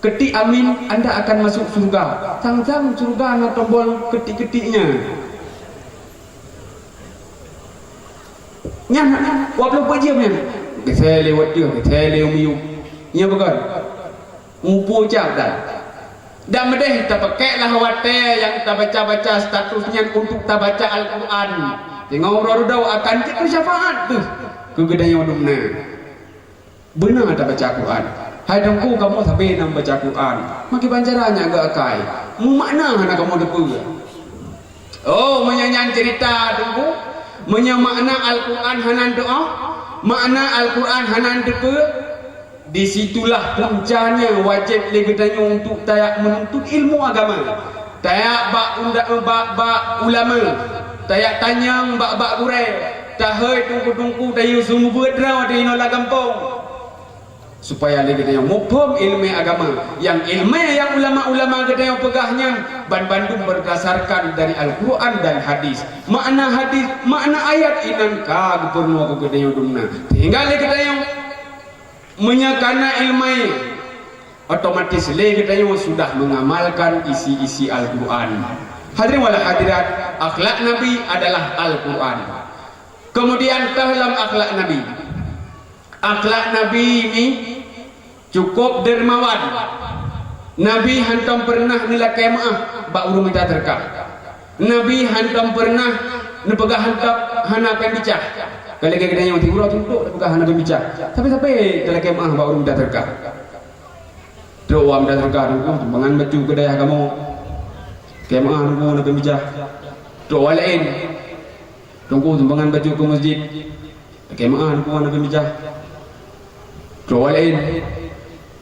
Ketik amin, anda akan masuk surga. Sang-sang surga na tombol ketik-ketiknya. Nyan, dua ploh peuet jeuem nyan. Geusé lé watèe, geusé lé u miyueb. Nyan bukon. Mupu ucap dan. Dan meudeh tapakèklah watèe nyang tabaca-baca status nyan untuk tabaca Al-Quran. Teungoh uroe dudoe akan jeuet keu syafaat teuh keu geutanyoe dumna. Beuna tabaca Quran. Hai Teungku, kamoe sabe na baca Quran. Meukiban cara nyak geuakai. Meumakna hana kamoe teupeue. Oh, meunyoe nyan cerita Teungku, meunyoe makna Al-Quran hana teuoh, makna Al-Quran hana teupeue, di situlah puncanya wajéb lé geutanyoe untuk tajak meununtut ilmu agama. Tajak bak unda-, bak, bak ulama, tajak tanyong bak, bak gurèe, tahôi teungku-teungku tayue seumeubeuet droe di inoe lam gampông. Supaya lé geutanyoe muphom ileumèe agama, nyang ileumèe nyang ulama-ulama geutanyoe peugah nyan banbandum berdasarkan dari Al-Quran dan hadis. Makna hadis, makna ayat inan ka geupeurunoe keu geutanyoe dumna. Sehingga lé geutanyoe meunyoe kana ileumèe, otomatis lé geutanyoe sudah mengamalkan isi-isi Al-Quran. Hadirin wal hadirat, akhlak Nabi adalah Al-Quran. Kemudian teuh lam akhlak Nabi. Akhlak Nabi ni cukup dermawan. Nabi hantom peureunah neulakèe meu'ah bak ureueng mita seudeukah. Nabi hantom peureunah neupeugah hantom hana péng bicah. Ka lagèe geutanyoe siuroe suntok tapeugah hana péng bicah. Sabe-sabe talakèe meu'ah bak ureueng mita seudeukah. Trok u mita seudeukah, Teungku, sumbangan bacut keu dayah kamoe. Lakèe meu'ah, Teungku, hana péng bicah. Trok u laén, Teungku, sumbangan bacut keu masjid. Lakèe meu'ah, Teungku, hana péng bicah. Trok u laén,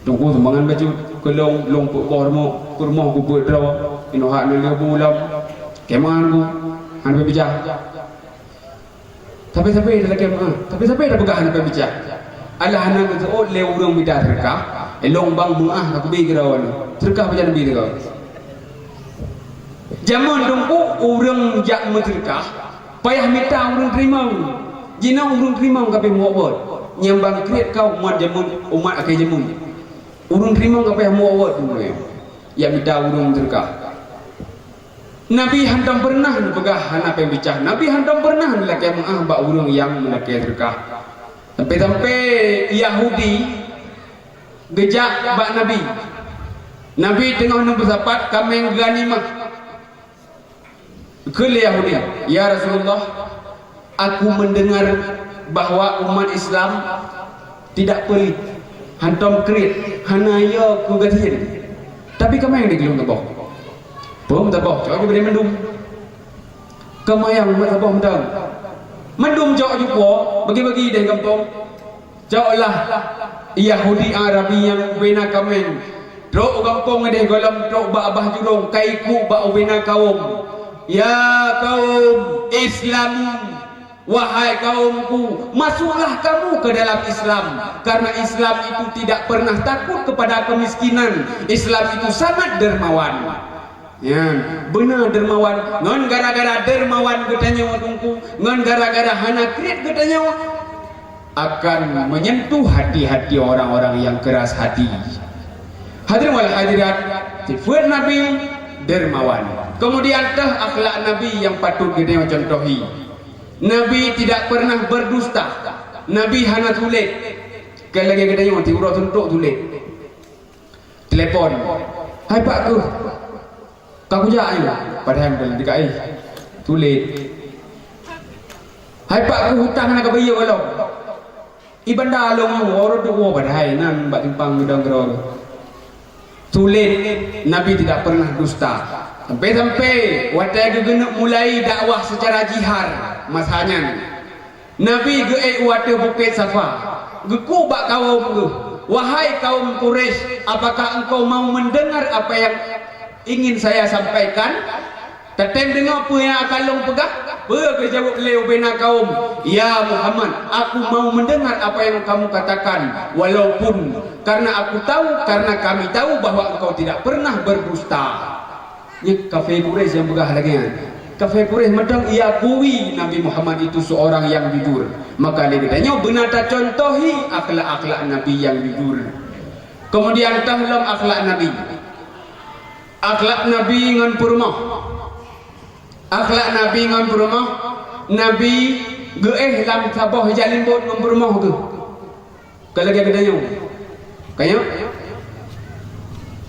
Teungku, sumbangan bacut keu lôn, lôn peuet boh rumoh, keu rumoh kupeuet droe, inoe hak neulheueh bu lom. Lakèe meu'ah, Teungku, hana péng bicah. Sabe-sabe talakèe meu'ah, sabe-sabe tapeugah hana péng bicah. Alah hana geuseuôt lé ureueng mita seudeukah, eh, lôn bang meu'ah ka kubi keudroe nyoe. Seudeukah pajan Nabi teuka. Jameun Teungku ureueng jak meuseudeukah, payah mita ureueng teurimong. Jinoe ureueng teurimong ka payah muwot-wot. Nyang bangkrét ka umat jameun, umat akhé jameun. Ureueng teurimong ka payah muwot-wot Teungku nyoe. Jak mita ureueng meuseudeukah. Nabi hantom peureunah neupeugah hana péng bicah. Nabi hantom peureunah neulakèe meu'ah bak ureueng nyang meulakèe seudeukah. Sampai-sampai Yahudi geujak bak Nabi. Nabi teungoh neupeusapat kaméng ghanimah. Kheun lé Yahudi, "Ya Rasulullah, aku mendengar bahwa umat Islam tidak pelit, hantom kriet, hana yo keu gasien. Tapi kaméng di lôn saboh." Peue meusaboh, cok jibri mandum. Kaméng meusaboh mantong. Mandum cok jipo, bagi-bagi di gampông. Coklah Yahudi Arabi nyang ubena kaméng. Trok u gampông idéh gohlom trok bak babah jurông, ka ikuk bak ubena kawöm. "Ya kaum, islamu." Wahai kaumku, masuklah kamu ke dalam Islam, karena Islam itu tidak pernah takut kepada kemiskinan. Islam itu sangat dermawan. Ya, beuna dermawan. Ngon gara-gara dermawan geutanyoe Teungku, ngon gara-gara hana kriet geutanyoe, akan menyentuh hati-hati orang-orang yang keras hati. Hadirin wal hadirat, sifat Nabi dermawan. Kemudian teuh akhlak Nabi yang patut geutanyoe contohi. Nabi tidak pernah berdusta. Nabi hana tulet. Sekali lagi geutanyoe, ti uroe suntok tulet. Telepon. "Hai Pak Keuh, ka kujak nyoe." Padahai dalam tiga eh. Tulet. "Hai Pak Keuh, hutang hana ka bayeue lom. I banda lom nyoe, uroe duek woe." Padahai nan bak simpang geudong keudroe. Tulet, Nabi tidak pernah dusta. Sampai-sampai watée geukeuneuk mulai dakwah secara jihar masa nyan, Nabi geuék u ateueh Bukét Safa, geukuk bak kawöm geuh, "Wahai kaum Quraisy, apakah engkau mau mendengar apa yang ingin saya sampaikan? Tatem deungoe peue nyang akan lôn peugah?" Peue geujaweueb lé ubena kawöm, "Ya Muhammad, aku mau mendengar apa yang kamu katakan, walaupun karena aku tahu, karena kami tahu bahwa engkau tidak pernah berdusta." Nyan kafé Quraisy nyang peugah lagée nyan. Kafé Quraisy mantong iakui Nabi Muhammad itu seorang yang jujur. Maka lé geutanyoe beuna tacontohi akhlak-akhlak Nabi yang jujur. Kemudian teuh lom akhlak Nabi. Akhlak Nabi ngon peurumoh. Akhlak Nabi ngon peurumoh. Nabi geuéh lam saboh ija limbot ngon peurumoh geuh. Ka lagée geutanyoe. Ka nyoe?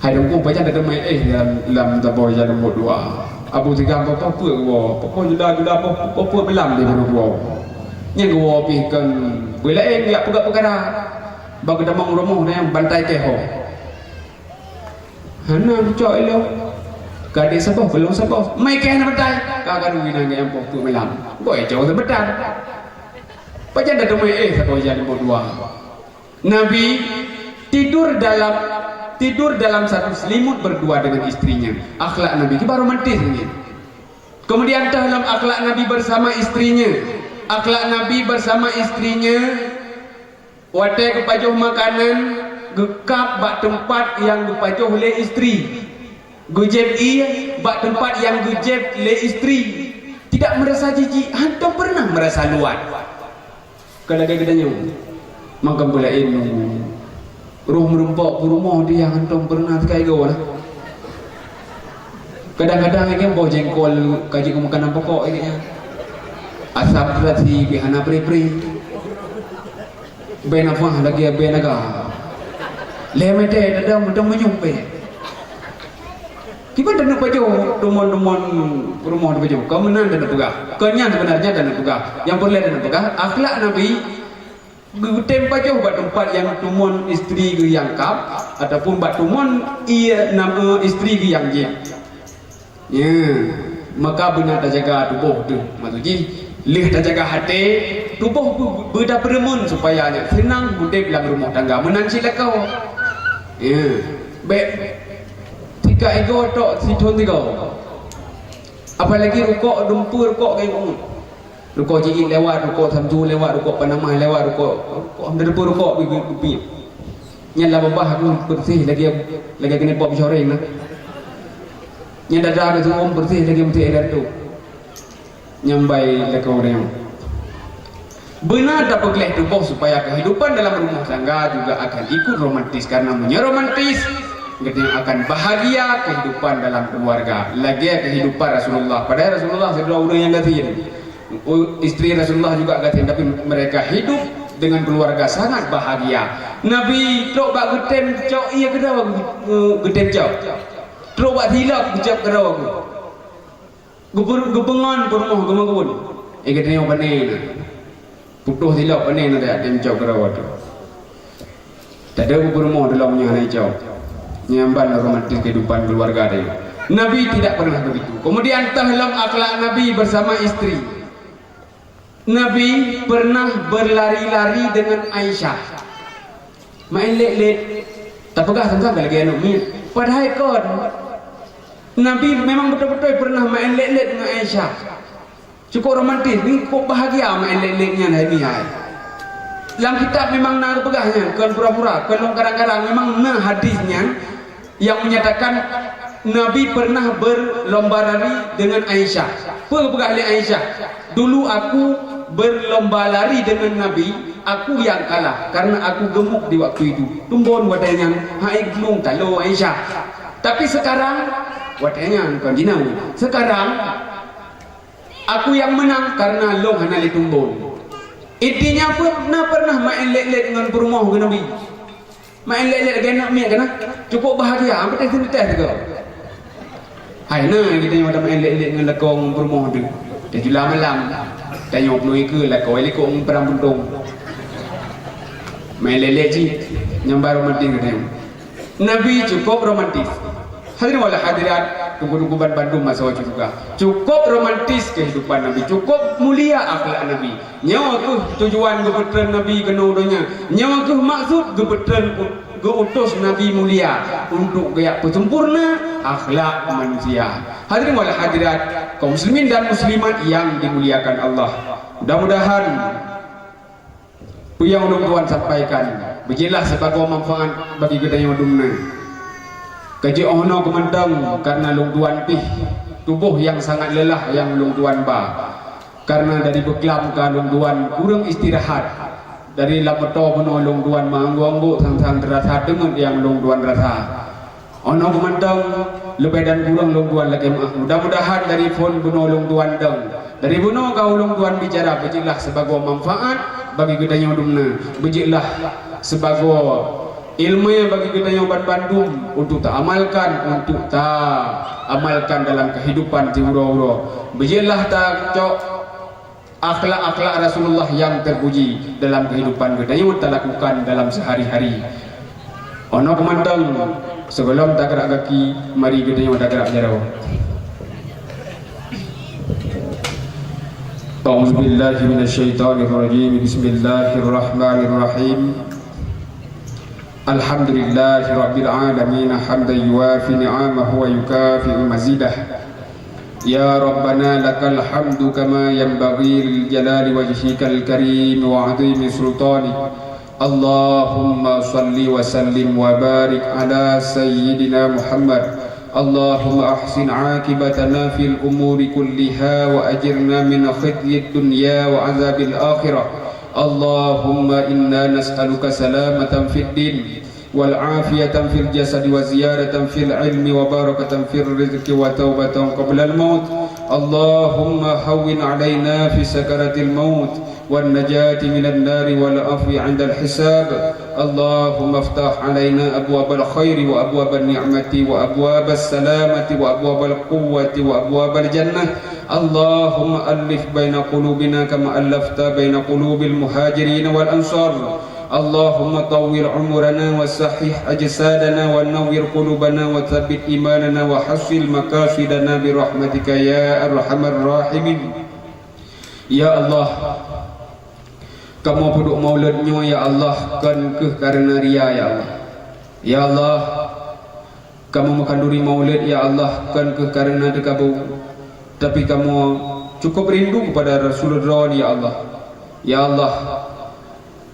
Hai Teungku, pajan tateumé éh lam, lam saboh ija limbot dua. Abu Sigan poh-poh peuet geuwoe, poh-poh juda-juda poh-poh peuet beulam di baru geuwoe. Nyang geuwoe pih kon beulaén jak peugah peukara. Bak geutamong rumoh nyang bantai keuh ho. Hana geucok ilong. Ka dek saboh, belom saboh. Mai keuh hana bantai. Ka garu inan nyang poh peuet malam. Boh jauh sebentar. Pajan tateumé éh saboh ija limbot dua. Nabi tidur dalam, tidur dalam satu selimut berdua dengan istrinya. Akhlak Nabi, kiban romantis nyan. Kemudian teuh lom akhlak Nabi bersama istrinya. Akhlak Nabi bersama istrinya, watée geupajoh makanan, geukab bak teumpat nyang geupajoh lé istri. Geujép ié bak teumpat nyang geujép lé istri. Tidak merasa jijik, hántom pernah merasa luwat. Ka lagée geutanyoe, mangkam beulaén nyoe. Roh meureumpok peurumoh dia hántom pernah teuka igoe lah. Kadang-kadang lagée boh jengkol ka jeuet keu makanan pokok lagée nyan. Asam urat si pih hana pri-pri. Bée nafah lagée bée naga. Lhée meudeh dadam mantong manyueng bée. Kiban taneuk pajoh tumon-tumon peurumoh tapajoh? Kon meunan taneuk peugah. Kon nyan seubeunarnya taneuk peugah. Nyang peureulée taneuk peugah, akhlak Nabi geutem pajoh bak teumpat nyang tumon istri geuh nyang kab, ataupun bak tumon ie nam, eh, istri geuh nyang jieb. Ya, maka beuna tajaga tuboh teuh. Maksud jih, lheueh tajaga até, tuboh beu-, beuda peureumeun supaya nyan seunang udeb lam rumoh tangga. Meunan cit lakoe. Ya, bék Tika igoe tok sithon tiga. Apalagi rukok, dumpeue rukok keu umu. Rukok Ji'ik lewat, rukok Samsu lewat, rukok Panamah lewat, rukok, rukok, hampir rukok bi, bi, bi. Nyan lam babah aku bersih lagi, lagi kena pop shoreng lah. Nyan dada aku seum bersih lagi mesti ada tu. Nyambai lakoe nyoe. Beuna tapeugleh tuboh supaya kehidupan dalam rumah tangga juga akan ikut romantis, karena meunyoe romantis, geutanyoe akan bahagia kehidupan dalam keluarga. Lagée kehidupan Rasulullah. Padahai Rasulullah sidroe ureuëng nyang gasien. U-, istri Rasulullah juga gasien, tapi mereka hidup dengan keluarga sangat bahagia. Nabi trok bak geutem cok ié keudroe, geutem cok. Trok bak silop geucok keudroe. Geupeu-, geupeungon peurumoh geumeukheun. Eh, geutanyoe pane na. Putôh silop pane na, dak tem cok keudroe tu. Tadeuh peurumoh dalam nyan hana icok. Nyan ban romantis kehidupan keluarga dia. Nabi tidak pernah begitu. Kemudian teuh lom akhlak Nabi bersama istri. Nabi pernah berlari-lari dengan Aisyah. Main lét-lét. Tapeugah sang-sang lagée aneuk miet. Padahai kon. Nabi memang beutôi-beutôi pernah main lét-lét dengan Aisyah. Cukup romantis, ni cukup bahagia main lét-lét nyan hai mihai. Lam kitab memang na geupeugah nyan, kon pura-pura, kon lôn kadang-kadang, memang na hadis nyan. Yang menyatakan Nabi pernah berlomba lari dengan Aisyah. Peue geupeugah lé Aisyah? "Dulu aku berlomba lari dengan Nabi, Aku nyang kalah karena aku gemuk di waktu itu. Tumbon watée nyan hai geuplueng talo Aisyah. Tapi sekarang, watée nyan kon jinoe. Sekarang aku nyang meunang karena lôn hana lé tumbon. Intinya pun na pernah maén lét-lét ngon peurumoh keu Nabi. Maén lét-lét lagée aneuk miet kana, cukup bahagia, ampat teuh teuh teuh. Hai na geutanyoe maén lét-lét ngon lakoe ngon peurumoh teuh. Teuh jula malam, tanyoe peunoh ikeue lakoe likot ngon peurang puntông. Maén lét-lét cit nyang ba romantis geutanyoe. Nabi cukup romantis. Hadirin wal hadirat, teungku-teungku ban bandum masa syeuruga. Cukup romantis kehidupan Nabi, cukup mulia akhlak Nabi. Nyoe kheueh tujuan geupeutreun Nabi keunoe donya. Nyoe kheueh maksud geupeutreun u-, geuutus Nabi mulia untuk geujak peusempurna akhlak manusia. Hadirin wal hadirat, kaum muslimin dan muslimat yang dimuliakan Allah. Mudah-mudahan peue nyang ulôn tuan sampaikan beujeuet lah sibagoe manfaat bagi geutanyoe dumna. Ka jeuet 'oh noe keumantong karena lôn tuan pih tuboh nyang sangat leulah nyang lôn tuan ba. Karena dari beuklam ka lôn tuan kureueng istirahat. Dari lam moto bunoe lôn tuan meuanggô-anggô sang-sang teurasa teungeut nyang lôn tuan rasa. 'Oh noe keumantong leubeh dan kureueng lôn tuan lakée meu'ah. Mudah-mudahan dari phon bunoe lôn tuan dong, dari bunoe ka ulôn tuan bicara beujeuet lah sibagoe manfaat bagi geutanyoe dumna, beujeuet lah sibagoe ileumèe bagi geutanyoe ban bandum untuk taamalkan, untuk taamalkan dalam keuhidupan siuroe-uroe. Beujeuet lah tacok akhlak-akhlak Rasulullah nyang teupuji dalam keuhidupan geutanyoe talakukan dalam seuhari-hari. 'Oh noe keumantong, sigohlom tagerak gaki, mari geutanyoe tagerak jaroe. A'udzubillahi minasyaitonirrajim. Bismillahirrahmanirrahim. Alhamdulillahirabbil alamin, hamdan yuwafi ni'amahu wa yukafi'u mazidah. Ya Rabbana lakal hamdu kama yanbaghi li jalali wajhikal karim wa 'azimi sultanik. Allahumma shalli wa sallim wa barik ala sayyidina Muhammad. Allahumma ahsin 'aqibatana fil umuri kulliha wa ajirna min khizyid dunya wa 'adzabil akhirah. Allahumma inna nas'aluka salamatan fid din wal 'afiyatan fil jasadi wa ziyadatan fil 'ilmi wa barakatan fir rizqi wa taubatan qablal maut. Allahumma hawwin 'alaina fi sakaratil maut wan najati minan nari wal 'afwi 'indal hisab. Allahumma iftah 'alaina abwabal khairi wa abwaban ni'mati wa abwabas salamati wa abwabal quwwati wa abwabal jannah. Allahumma allif baina qulubina kama allafta baina qulubil muhajirin wal ansar. Allahumma tawwil umurana wa sahih ajsadana wa nawwir qulubana wa tsabbit imanana wa hassil maqasidana bi rahmatika ya arhamar rahimin. Ya Allah, kamoe peuduek maulud nyoe, ya Allah, kon keuh kareuna ria, ya Allah. Ya Allah, kamoe meukhanduri maulud, ya Allah, kon keuh kareuna teukabu, tapi kamoe cukup rindu kepada Rasul droe, ya Allah. Ya Allah,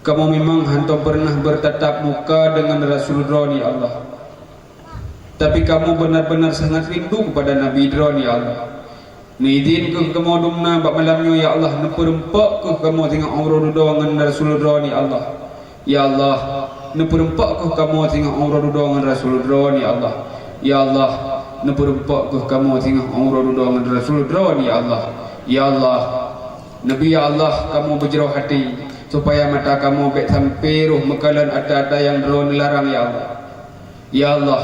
kamoe memang hantom peureunah beurtatap muka deungon Rasul droe, ya Allah. Tapi kamoe beunar-beunar sangat rindu kepada Nabi droe, ya Allah. Neuidhin keuh kamoe dumna bak malam nyoe, ya Allah, neupeurumpok keuh kamoe singoh uroe dudoe ngon Rasul droe, ya Allah. Ya Allah, neupeurumpok keuh kamoe singoh uroe dudoe ngon Rasul droe, ya Allah. Ya Allah, neupeurumpok keuh kamoe singoh uroe dudoe ngon Rasul droe, ya Allah. Ya Allah, Nabi, ya Allah, kamoe beujroh até supaya mata kamoe bék sampai roh meukalon ata-ata nyang droe neularang, ya Allah. Ya Allah,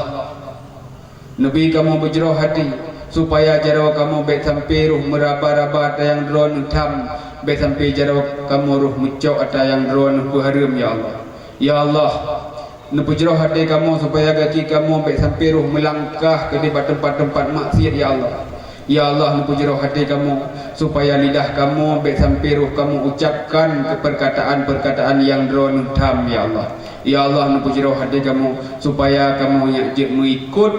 Nabi, kamoe beujroh até supaya jaroe kamoe bék sampai roh meuraba-raba ata nyang droe neutham, bék sampai jaroe kamoe roh meucok ata nyang droe neupeuhareuem, ya Allah. Ya Allah, neupeujroh até kamoe supaya gaki kamoe bék sampai roh meulangkah keudéh bak teumpat-teumpat maksiat, ya Allah. Ya Allah, neupeujroh até kamoe supaya lidah kamoe bék sampai roh kamoe ucapkan keu peurkataan-peurkataan nyang droeneuh tham, ya Allah. Ya Allah, neupeujroh até kamoe supaya kamoe nyak jeuet meuikot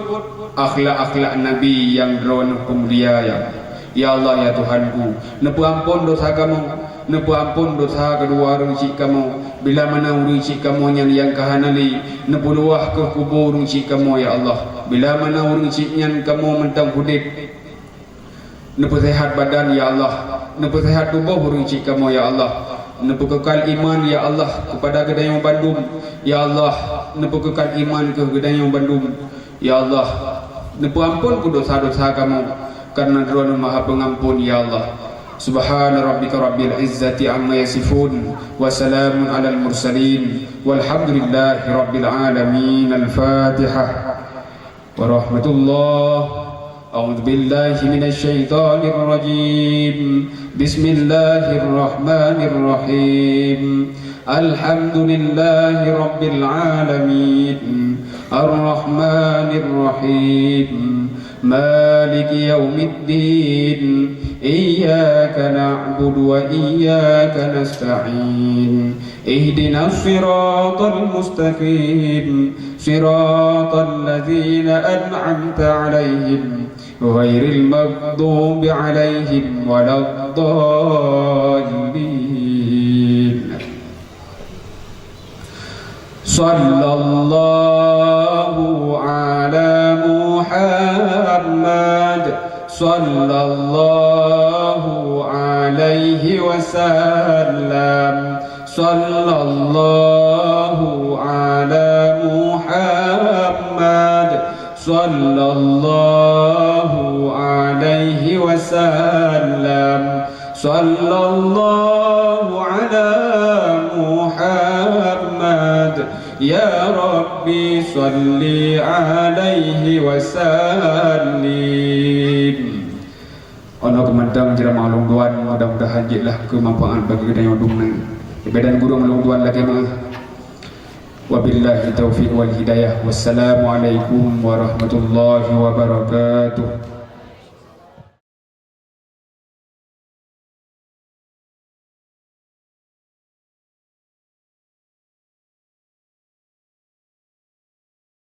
akhlak-akhlak Nabi nyang droeneuh peumulia, ya Allah. Ya Allah, ya Tuhanku, neupeuamphon desya kamoe, neupeuamphon desya keudua ureuëng syik kamoe. Bila mana ureuëng syik kamoe nyan nyang ka hana lé, neupeuluwah keuh kubu ureuëng syik kamoe, ya Allah. Bila mana ureuëng syik nyan kamoe mantong udeb, neupeusehat badan, ya Allah, neupeusehat tuboh ureuëng syik kamoe, ya Allah. Neupeukeukai iman, ya Allah, keupada geutanyoe bandum. Ya Allah, neupeukeukai iman keu geutanyoe bandum. Ya Allah, neupeuampon keu dosa-dosa kamoe, kareuna Droeneuh Maha Peungampon, ya Allah. Subhana rabbika rabbil izzati amma yasifun, wa salamun alal mursalin, walhamdulillahi rabbil alamin. Al-Fatihah. Warahmatullah. A'udzubillahi minasyaitonirrajim. Bismillahirrahmanirrahim. Alhamdulillahi rabbil alamin. Arrahmanirrahim. Maliki yaumiddin. Iyyaka na'budu wa iyyaka nasta'in. Ihdinas siratal mustaqim. Siratal ladzina an'amta 'alaihim, ghairil maghdubi 'alaihim waladdallin. Sallallahu ala Muhammad. Sallallahu alaihi wasallam. Sallallahu ala Muhammad. Sallallahu alaihi wasallam. Sallallahu ala Muhammad. Ya Rabbi, salli alaihi wasallim. Ono keumantang ceramah ulôn tuan, mudah-mudahan jeuet lah keu manfaat bagi geutanyoe dum nyan. Ibadat gurong ulôn tuan lagèe meuh. Wabillahi taufiq wal hidayah. Wassalamualaikum warahmatullahi wabarakatuh.